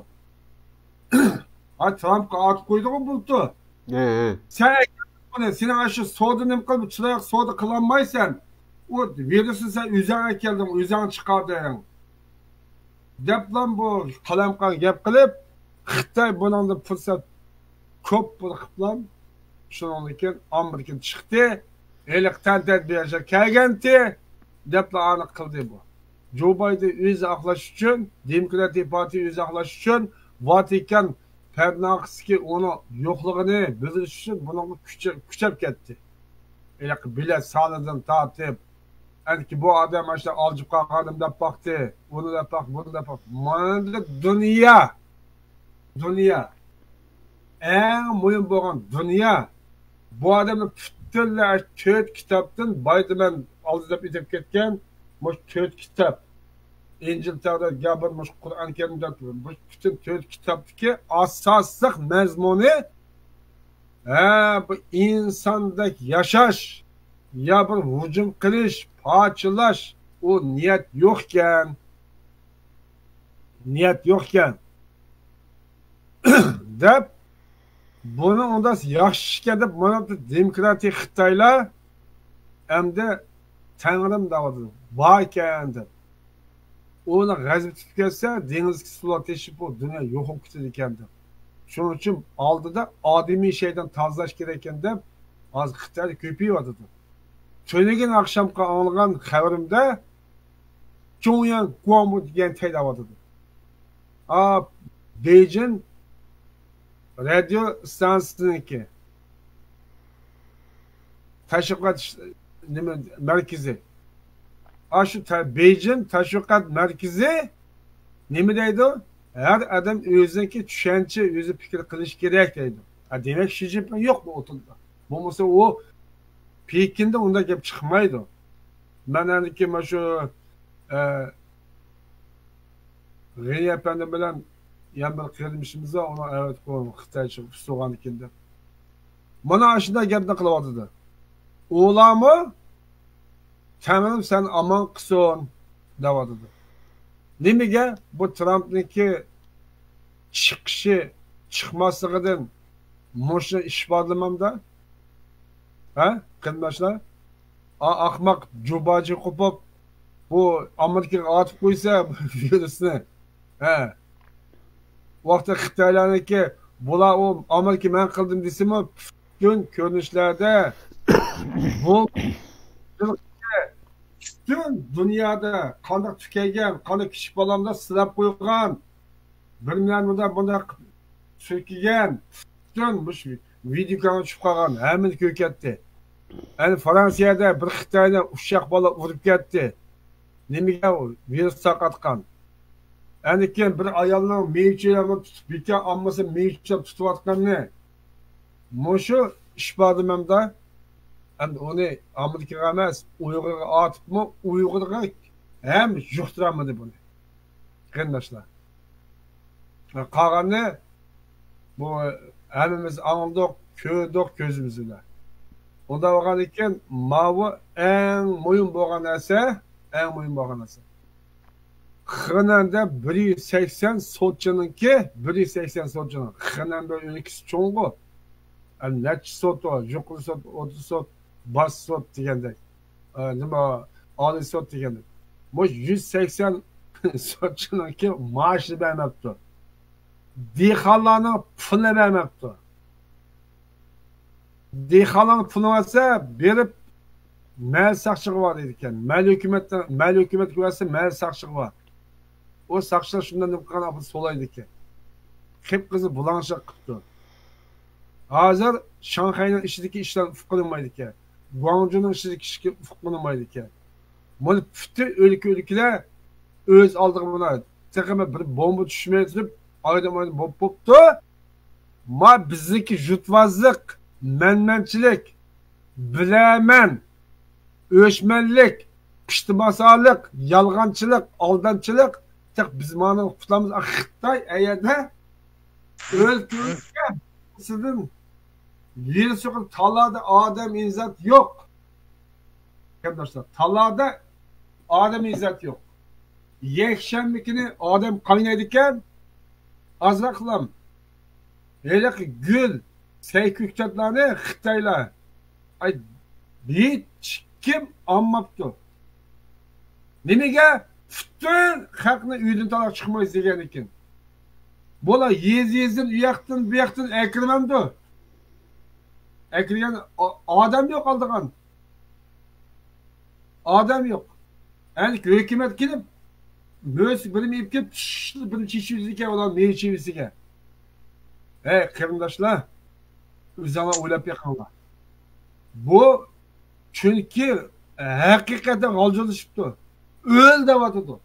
ھا، ترامپقا ئاتىپ قويدىغۇ بۇلتۇر. ھە، ھە. سەن ئەكەل بۇنى، سېنىڭ ئاشۇ سودا نېمە قىلىپ، چىرايلىق سودا قىلالمايسەن. ئۇ ۋىرۇسنى سەن ئۆزۈڭ ئەكەلدىڭ، ئۆزۈڭ چىقاردىڭ. دەپلا بۇ قالايمىقان گەپ قىلىپ، خىتاي بۇنىڭدىن پۇرسەت كوپ بىر قىپلام. شۇنىڭدىن كېيىن ئامېرىكىدىن چىقتى. ھېلىقى تەنتەربىيەچىلەر كەلگەنتى، دەپلا ئانى قىلدى بۇ. جو بايدېن ئۆزى ئاقلاش ئۈچۈن، دېموكراتىك پارتىيە ئۆزى ئاقلاش ئۈچۈن، ۋاتىكان پەرناخىسىكى ئۇنى يوقلىغىنى بىلدۈرۈش ئۈچۈن بۇنىڭغا كۈچە-، كۈچەپ كەتتى. ھېلىقى بېلەت سانىدىن تارتىپ، ئەنكى بۇ ئادەم ئاشۇ ئالجىپ قالغانىم دەپ باقتى، ئۇنى دەپ باقتى، بۇنى دەپ باقتى. مانا دۇنيا، دۇنيا. ئەڭ مۇھىم بولغان دۇنيا. بۇ ئادەمنىڭ پۈتۈنلەي تۆت كىتابتىن بايدىمەن ئالدى دەپ ئېيتىپ كەتكەن، مۇشۇ تۆت كىتاب. ئىنجىل، تەۋرات، گابۇر، مۇشۇ قۇرئان كەرىم دەپ، مۇشۇ پۈتۈن تۆت كىتابتىكى ئاساسلىق مەزمۇنى، ھە، بۇ ئىنساندەك ياشاش، يا بىر ھۇجۇم قىلىش، پارچىلاش، ئۇ نىيەت يوقكەن. نىيەت يوقكەن. دەپ، بۇنى ئۇنداق ياخشى ئىشكەن دەپ، مانا بۇ دېموكراتىك خىتايلار ئەمدى تەڭرىم دەۋاتىدۇ، باركەن دەپ. ئۇنى غەزىپى تۇتۇپ كەتسە، دېڭىزدىكى سۇلار تېشىپ، بۇ دۇنيا يوقىلىپ كېتىدىكەن دەپ. شۇنىڭ ئۈچۈن ئالدىدا ئادىمىي شەيتان تازىلاش كېرەككەن دەپ، ھازىر خىتايدا كۆپىيىۋاتىدۇ. تۈنۈگۈن ئاخشامقى ئاڭلىغان خەۋىرىمدە، جۇڭيەن گۇاڭبۇ دېگەن تەيلەۋاتىدۇ. ئا، بېيجىڭ رادىيو ئىستانسىسىنىڭكى تەشۋىقات ئىش-، نېمە، مەركىزى. ئاشۇ تە-، بېيجىڭ تەشۋىقات مەركىزى نېمە دەيدۇ؟ ھەر ئادەم ئۆزىنىڭكى چۈشەنچە، ئۆزى پىكىر قىلىشى كېرەك دەيدۇ. ھە، دېمەك، شى جىنپىڭ يوق بۇ ئوتتۇرىدا. بولمىسا ئۇ پېكىندە ئۇنداق گەپ چىقمايدۇ. مەن ئەنكى مانا شۇ، ئە، غېنى ئەپەندى بىلەن يەنە بىر قېرىندىشىمىز بار، ئۇنىڭ ئەۋەتكەن خىتايچە ئۇسسۇغانىكىن دەپ. مانا ئاشۇنداق گەپنى قىلىۋاتىدۇ. ئۇلارمۇ تەڭرىم سەن ئامان قىلسۇن دەۋاتىدۇ. نېمىگە؟ بۇ ترامپنىڭكى چىقىشى، چىقماسلىقىدىن مۇشۇ ئىش بارلىمامدا؟ ھە، قېرىنداشلار؟ ئا، ئاخماق جۇباجى قوپۇپ، بۇ ئامېرىكىغا ئاتىپ قويسا ۋىرۇسنى. ھە. ۋاقتى خىتايلارنىڭكى، بۇلار ئۇ ئامېرىكا مەن قىلدىم دېسىمۇ، پۈتۈن كۆرۈنۈشلەردە بۇ پۈتۈن دۇنيادا قانداق تۈكەيگەن، قانداق كىچىك بالامدا سىلاپ قويغان، بىر مىليون بۇنداق، بۇنداق سۈركىگەن، پۈتۈن مۇشۇ ۋىدېئو كانالغا چۈشۈپ قالغان ھەممىنى كۆرۈپ كەتتى. ئەنە فرانسىيەدە بىر خىتاينى ئۇششاق بالا ئۇرۇپ كەتتى. نېمىگە؟ ۋىرۇس تارقاتقان. ئەنە كېيىن بىر ئايالنىڭ مېيىچىلىرىنى تۇتۇپ، بىكار ئالمىسا مېيىچىلەپ تۇتۇۋاتقاننى، مۇشۇ ئىش بار دېمەمدا، ئەمدى ئۇنى ئامېرىكىغا ئەمەس، ئۇيغۇرغا ئارتىپمۇ، ئۇيغۇرغا ھەم يۇقتۇرالمىدى بۇنى. قېرىنداشلار. قالغاننى بۇ ھەممىمىز ئاڭلىدۇق، كۆردۇق كۆزىمىز بىلەن. ئۇنداق بولغاندىكىن، ماۋۇ ئەڭ مۇھىم بولغان نەرسە، ئەڭ مۇھىم بولغان نەرسە. خېنەندە بىر يۈز سەكسەن سوتچىنىڭكى، بىر يۈز سەكسەن سوتچىنىڭ، خېنەن بىر ئۆلكىسى چوڭغۇ. ئە، نەچچە سوت بار، يۇقىرى سوت، ئوتتۇز سوت، باش سوت دېگەندەك. ئە، نېمە، ئالىي سوت دېگەندەك. مۇشۇ يۈز سەكسەن سوتچىنىڭكى مائاشىنى بەرمەپتۇ. دېھقانلارنىڭ پۇلىنى بەرمەپتۇ. دېھقانلارنىڭ پۇلىنى ئالسا، بېرىپ مەھەللە ساقچىغا بار دەيدىكەن. مەھەللە ھۆكۈمەتتە، مەھەللە ھۆكۈمەتكە بەرسە، مەھەللە ساقچىغا بار. ئۇ ساقچىلار شۇنداق نېمە قىلغان ئاپىسى سولايدىكەن. قىپقىزىل بۇلاڭچىلىق قىپتۇ. ھازىر شاڭخەينىڭ ئىچىدىكى ئىشلار ئۇقۇلمايدىكەن. گۇاڭجۇنىڭ ئىچىدىكى ئىشلار ئۇقۇلمايدىكەن. بۇنى پۈتۈن ئۆلكە-ئۆلكىلەر ئۆز ئالدىغا بۇلار. تېخىمۇ بىر بومبا چۈشمەي تۇرۇپ، ئايدىم-ئايدىم بوپ بوپتۇ. ما بىزنىڭكى يۇرتۋازلىق، مەنمەنچىلىك، بىلەمەن، ئۆچمەنلىك، پىشتىباسارلىق، يالغانچىلىق، ئالدامچىلىق. تېخى بىز مانا قۇتلامىز، خىتاي ئەيەردە ئۆلكە-ئۆلكە سىزدىن ۋىرۇس يۇقىرى تالادا ئادەم ئىنسان يوق. قېرىنداشلار، تالادا ئادەم ئىززەت يوق. يەكشەنبە كۈنى ئادەم قاينايدىكەن، ئازراقلام ھېلىقى گۈل، سەيكۈكتاتلارنى خىتايلار، ئاي، ھېچكىم ئالماپتۇ. نېمىگە؟ پۈتۈن خەقنى ئۆيدىن تالاق چىقمايسىز دېگەنىكىن. بۇلار يېزا-يېزىدىن، ئۇ ياقتىن، بۇ ياقتىن ئەكىرمەمدۇ؟ ئەكىرگەن ئا-، ئادەم يوق ئالىدىغان. ئادەم يوق. ئەنە ھۆكۈمەت كېلىپ، مۆسۈ بىرنى ئېلىپ كېلىپ، چىشلىپ بىرنى چېچىۋېتىدىكەن، ئۇلار مېيى چېۋىسىگە. ھەي، قېرىنداشلار، ئۆزۈڭلار ئويلاپ بېقىڭلار. بۇ چۈنكى ھەقىقەتەن غالجىرلىشىپتۇ. ئۆل دەۋاتىدۇ.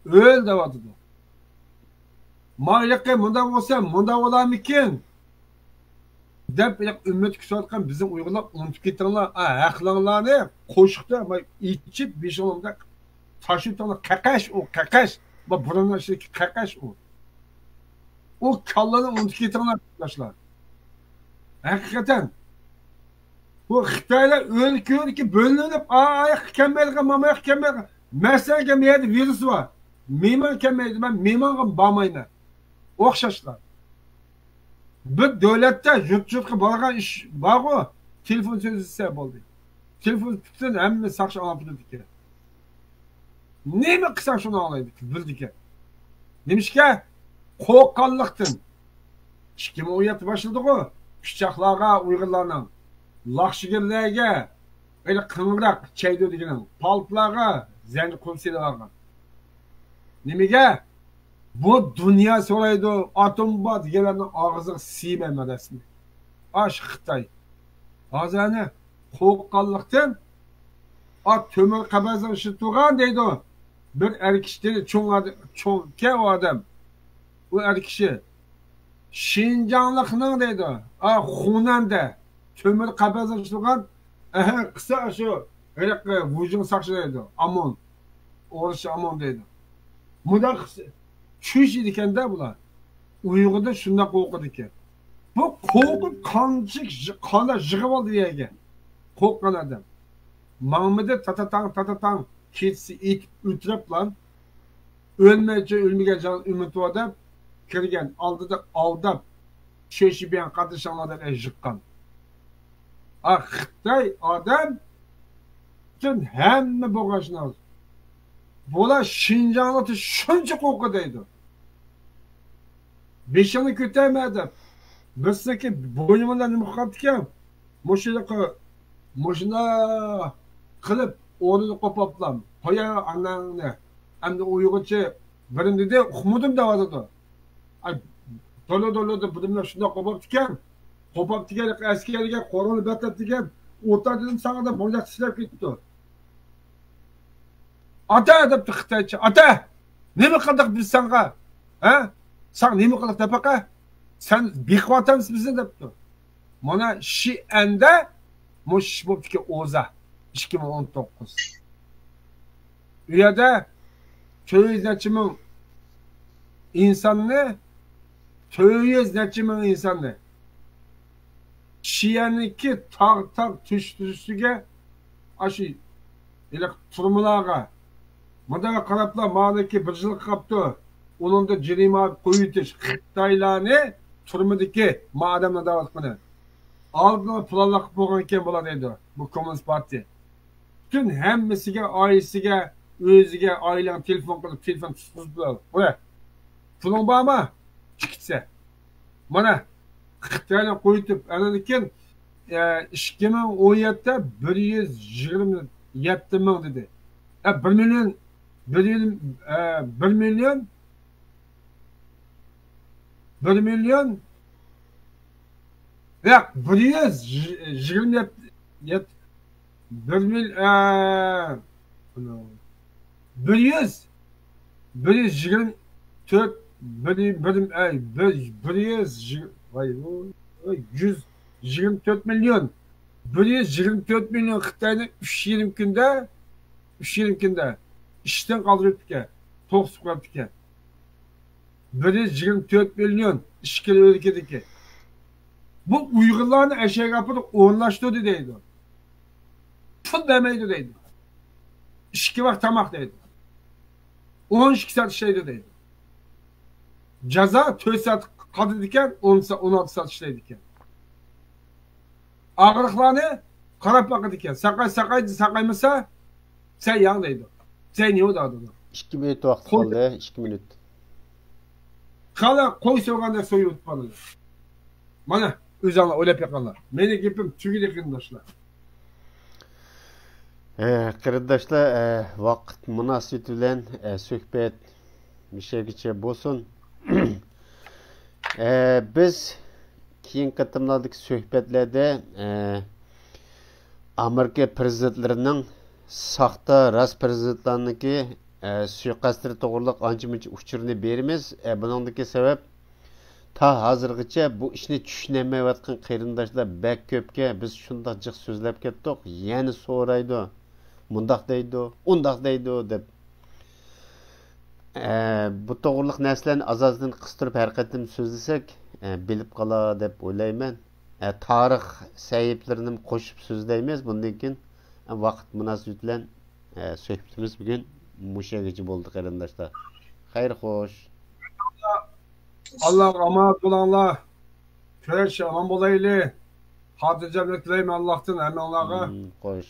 ئۆل دەۋاتىدۇ. مايلىقى مۇنداق بولسا، مۇنداق بولارمىكىن؟ دەپ، ئۈممەت كۈتۈۋاتقان بىزنىڭ ئۇيغۇرلار ئۇنتۇپ كېتىڭلار. ئا، ھەقلىڭلارنى قوشۇقتا، ماي ئىچىپ، بېشىڭلاردا تاشلىتىڭلار. قەقەش ئۇ، قەقەش. ما بۇرۇننىڭ ئىچىدىكى قەقەش ئۇ. ئۇ كاللىنى ئۇنتۇپ كېتىڭلار، قېرىنداشلار. ھەقىقەتەن. بۇ خىتايلار ئۆلكە-ئۆلكە بۆلۈنۈپ، ئا، ئاياققا كەلمەيدىغان، ماما ياققا كەلمەيدىغان. مەسىلەن، مەن يەردە ۋىرۇس بار. مېھمان كەلمەيدۇ، مەن مېھمانغا بارمايمەن. ئوخشاشلا. بىر دۆلەتتە يۇرت-يۇرتقا بارغان ئىش بارغۇ، تېلېفون سۆزلىسە بولدى. تېلېفون پۈتۈن ھەممە ساقچى ئاڭلاپ تۇرىدىكەن. نېمە قىلساڭ شۇنى ئاڭلايدىكەن، بىلىدىكەن. نېمىشقا؟ قورققانلىقتىن. ئىككى مىڭ ئون يەتتە باشلىدىغۇ، پىچاقلارغا ئۇيغۇرلارنىڭ، لاخشىگىرلەرگە، ھېلى قىڭراق چەيدۇ دېگىنىڭ، پالتىلارغا زەنجىر قۇل سېلىۋالغان. نېمىگە؟ بۇ دۇنيا سورايدۇ، ئاتوم بار دېگەنلەرنىڭ ئاغزىغا سىيىمەن رەسمىي. ئاش خىتاي. ھازىر ئەنە قورققانلىقتىن، ئا، تۆمۈر قەبەزنىڭ ئىچىدە تۇرغان دەيدۇ. بىر ئەر كىشى دېدى، چوڭ ئاد-، چوڭكەن ئۇ ئادەم. ئۇ ئەر كىشى. شىنجاڭلىقنىڭ دەيدۇ. ئا، خۇنەندە. تۆمۈر قەبەزنىڭ ئىچىدە تۇرغان، ئەھە، قىسا شۇ ھېلىقى ۋۇجۇڭ ساقچى دەيدۇ. ئامون. ئورۇسچە ئامون دەيدۇ. مۇنداق چۈش ئىدىكەندە بۇلار. ئۇيغۇردا شۇنداق قورقىدىكەن. بۇ قورقۇپ قانچىك، قانلار يىغىۋالدى يەرگە. قورققان ئادەم. ماڭمىدى، تاتاتاڭ، تاتاتاڭ، كېچىسى ئېتىپ ئۆتۈرۈپلا، ئۆلمەيچە ئۆلمىگەن جان ئۈمىدى بار دەپ كىرگەن، ئالدىدا ئالداپ، شۆشىبىيەن قاتنىشىڭلار دەپ يىغقان. ئا، خىتاي ئادەم پۈتۈن ھەممە بولغان شۇنداق. بۇلار شىنجاڭلىقتا شۇنچە قورقىدۇ دەيدۇ. بېشىڭنى كۆتەرمە دەپ. بىرسىنىڭكى بوينىمدا نېمە قىلىپتىكەن؟ مۇشۇنداق، مۇشۇنداق قىلىپ، ئورنىدا قوپاپلا، قويا ئاناڭنى. ئەمدى ئۇيغۇرچە بىرىم دېدى، ئۇقمىدىم دەۋاتىدۇ. ئاي، دولا دولا دەپ بىرىملەر شۇنداق قوپاپتىكەن. قوپاپتىكەن، ئەسكەرگە قورالنى بەتلەپتىكەن. ئوتا دېدىم ساڭا دەپ بويناق تىشلاپ كېتىپتۇ. ئاتا دەپتۇ خىتايچە. ئاتا! نېمە قىلدۇق بىز ساڭا؟ ھە؟ ساڭا نېمە قىلدۇق دەپەقە؟ سەن بېقىۋاتامسىز بىزنى دەپتۇ. مانا شىئەندە مۇشۇ ئىش بوپتىكەن ئوزا، ئىككى مىڭ ئون توققۇز. ئۇ يەردە تۆت يۈز نەچچە مىڭ ئىنساننى، تۆت يۈز نەچچە مىڭ ئىنساننى شىئەنىڭكى تاغ-تاغ، تۈش-تۈشىگە، ئاشۇ ھېلىقى تۈرمىلەرگە مۇنداق قاراپلا، مانىكى بىر يىل قاپتۇ، ئۇنىڭدا جەرىمە قويۇۋېتىش، خىتايلارنى تۈرمىدىكى ما ئادەملەر دەۋاتقىنى. ئالدىنلا پىلانلار قىلىپ بولغان ئىكەن بۇلار دەيدۇ، بۇ كوممۇنىست پارتىيە. پۈتۈن ھەممىسىگە، ئائىلىسىگە، ئۆزىگە، ئائىلەڭ تېلېفون قىلىپ، تېلېفون تۇتقۇزۇپ بېرىدۇ. قوي. پۇلۇڭ بارمۇ؟ چىقىتسە. مانا، خىتاينى قويۇتۇپ، ئاندىن كېيىن، ئە، ئىككى مىڭ ئون يەتتە بىر يۈز يىگىرمە يەتتە مىڭ دېدى. ئە، بىر مىليون، بىر يۈز، ئە، بىر مىليون، بىر مىليون، ياق، بىر يۈز يىگىرمە يەتتە، يەت-، بىر مىل-، ئە، بىر يۈز، بىر يۈز يىگىرمە تۆت، بىر، بىر، ئەي، بىر، بىر يۈز يىگىرمە، ۋاي، ۋاي، يۈز يىگىرمە تۆت مىليون، بىر يۈز يىگىرمە تۆت مىليون خىتاينى ئۈچ يېرىم كۈندە، ئۈچ يېرىم كۈندە ئىشتىن قالدۇرۇپتىكەن، توختىتىپ قويۇپتىكەن. بىر يۈز يىگىرمە تۆت مىليون ئىچكىرى ئۆلكىدىكى. بۇ ئۇيغۇرلارنى ئەشەگە ئاپىرىپ ئورۇنلاشتۇردى دەيدۇ. پۇل بەرمەيدۇ دەيدۇ. ئىككى ۋاق تاماق دەيدۇ. ئون ئىككى سائەت ئىشلەيدۇ دەيدۇ. جازا تۆت سائەت قاتىدىكەن، ئون سا-، ئون ئالتە سائەت ئىشلەيدىكەن. ئاغرىقلارنى قاراپ باقىدىكەن. ساقاي-، ساقايدى، ساقايمىسا، سەن ياڭ دەيدۇ. سەن يو دەيدۇ. ئىككى مىنۇت ۋاقىت قوي. قالدى، ئىككى مىنۇت. خالا قوي سويغاندەك سويۇۋېتىپ بارىدۇ. مانا، ئۆزۈڭلار ئويلاپ بېقىڭلار. مېنىڭ گېپىم تۈگىدى، قېرىنداشلار. ئە، قېرىنداشلار، ئە، ۋاقىت مۇناسىۋىتى بىلەن، ئە، سۆھبەت مۇشۇ يەرگىچە بولسۇن. ئە، بىز كېيىنكى قېتىملاردىكى سۆھبەتلەردە، ئە، ئامېرىكا پىرېزىدېنتلىرىنىڭ ساختا، راست پىرېزىدېنتلارنىڭكى، ئە، سۇيىقەستلىرى توغرىلىق ئانچە-مۇنچە ئۇچۇرنى بېرىمىز. ئە، بۇنىڭدىكى سەۋەب، تا ھازىرغىچە بۇ ئىشنى چۈشىنەلمەيۋاتقان قېرىنداشلار بەك كۆپكەن. بىز شۇنداق جىق سۆزلەپ كەتتۇق، يەنە سورايدۇ، مۇنداق دەيدۇ، ئۇنداق دەيدۇ دەپ. ئە، بۇ توغرىلىق نەرسىلەرنى ئاز-ئازدىن قىستۇرۇپ ھەر قېتىم سۆزلىسەك، ئە، بىلىپ قالار دەپ ئويلايمەن. ئە، تارىخ سەھىپىلىرىنىمۇ قوشۇپ سۆزلەيمىز بۇندىن كېيىن. ئە، ۋاقىت مۇناسىۋىتى بىلەن، ئە، سۆھبىتىمىز بۈگۈن مۇشۇ يەرگىچە بولدى، قېرىنداشلار. خەير خوش. ئاللاغا ئامانەت بولۇڭلار. كۆرۈشۈشكە ئامان بولايلى. خاتىرجەملىك تىلەيمەن ئاللاھتىن ھەممىڭلارغا. مم، خوش.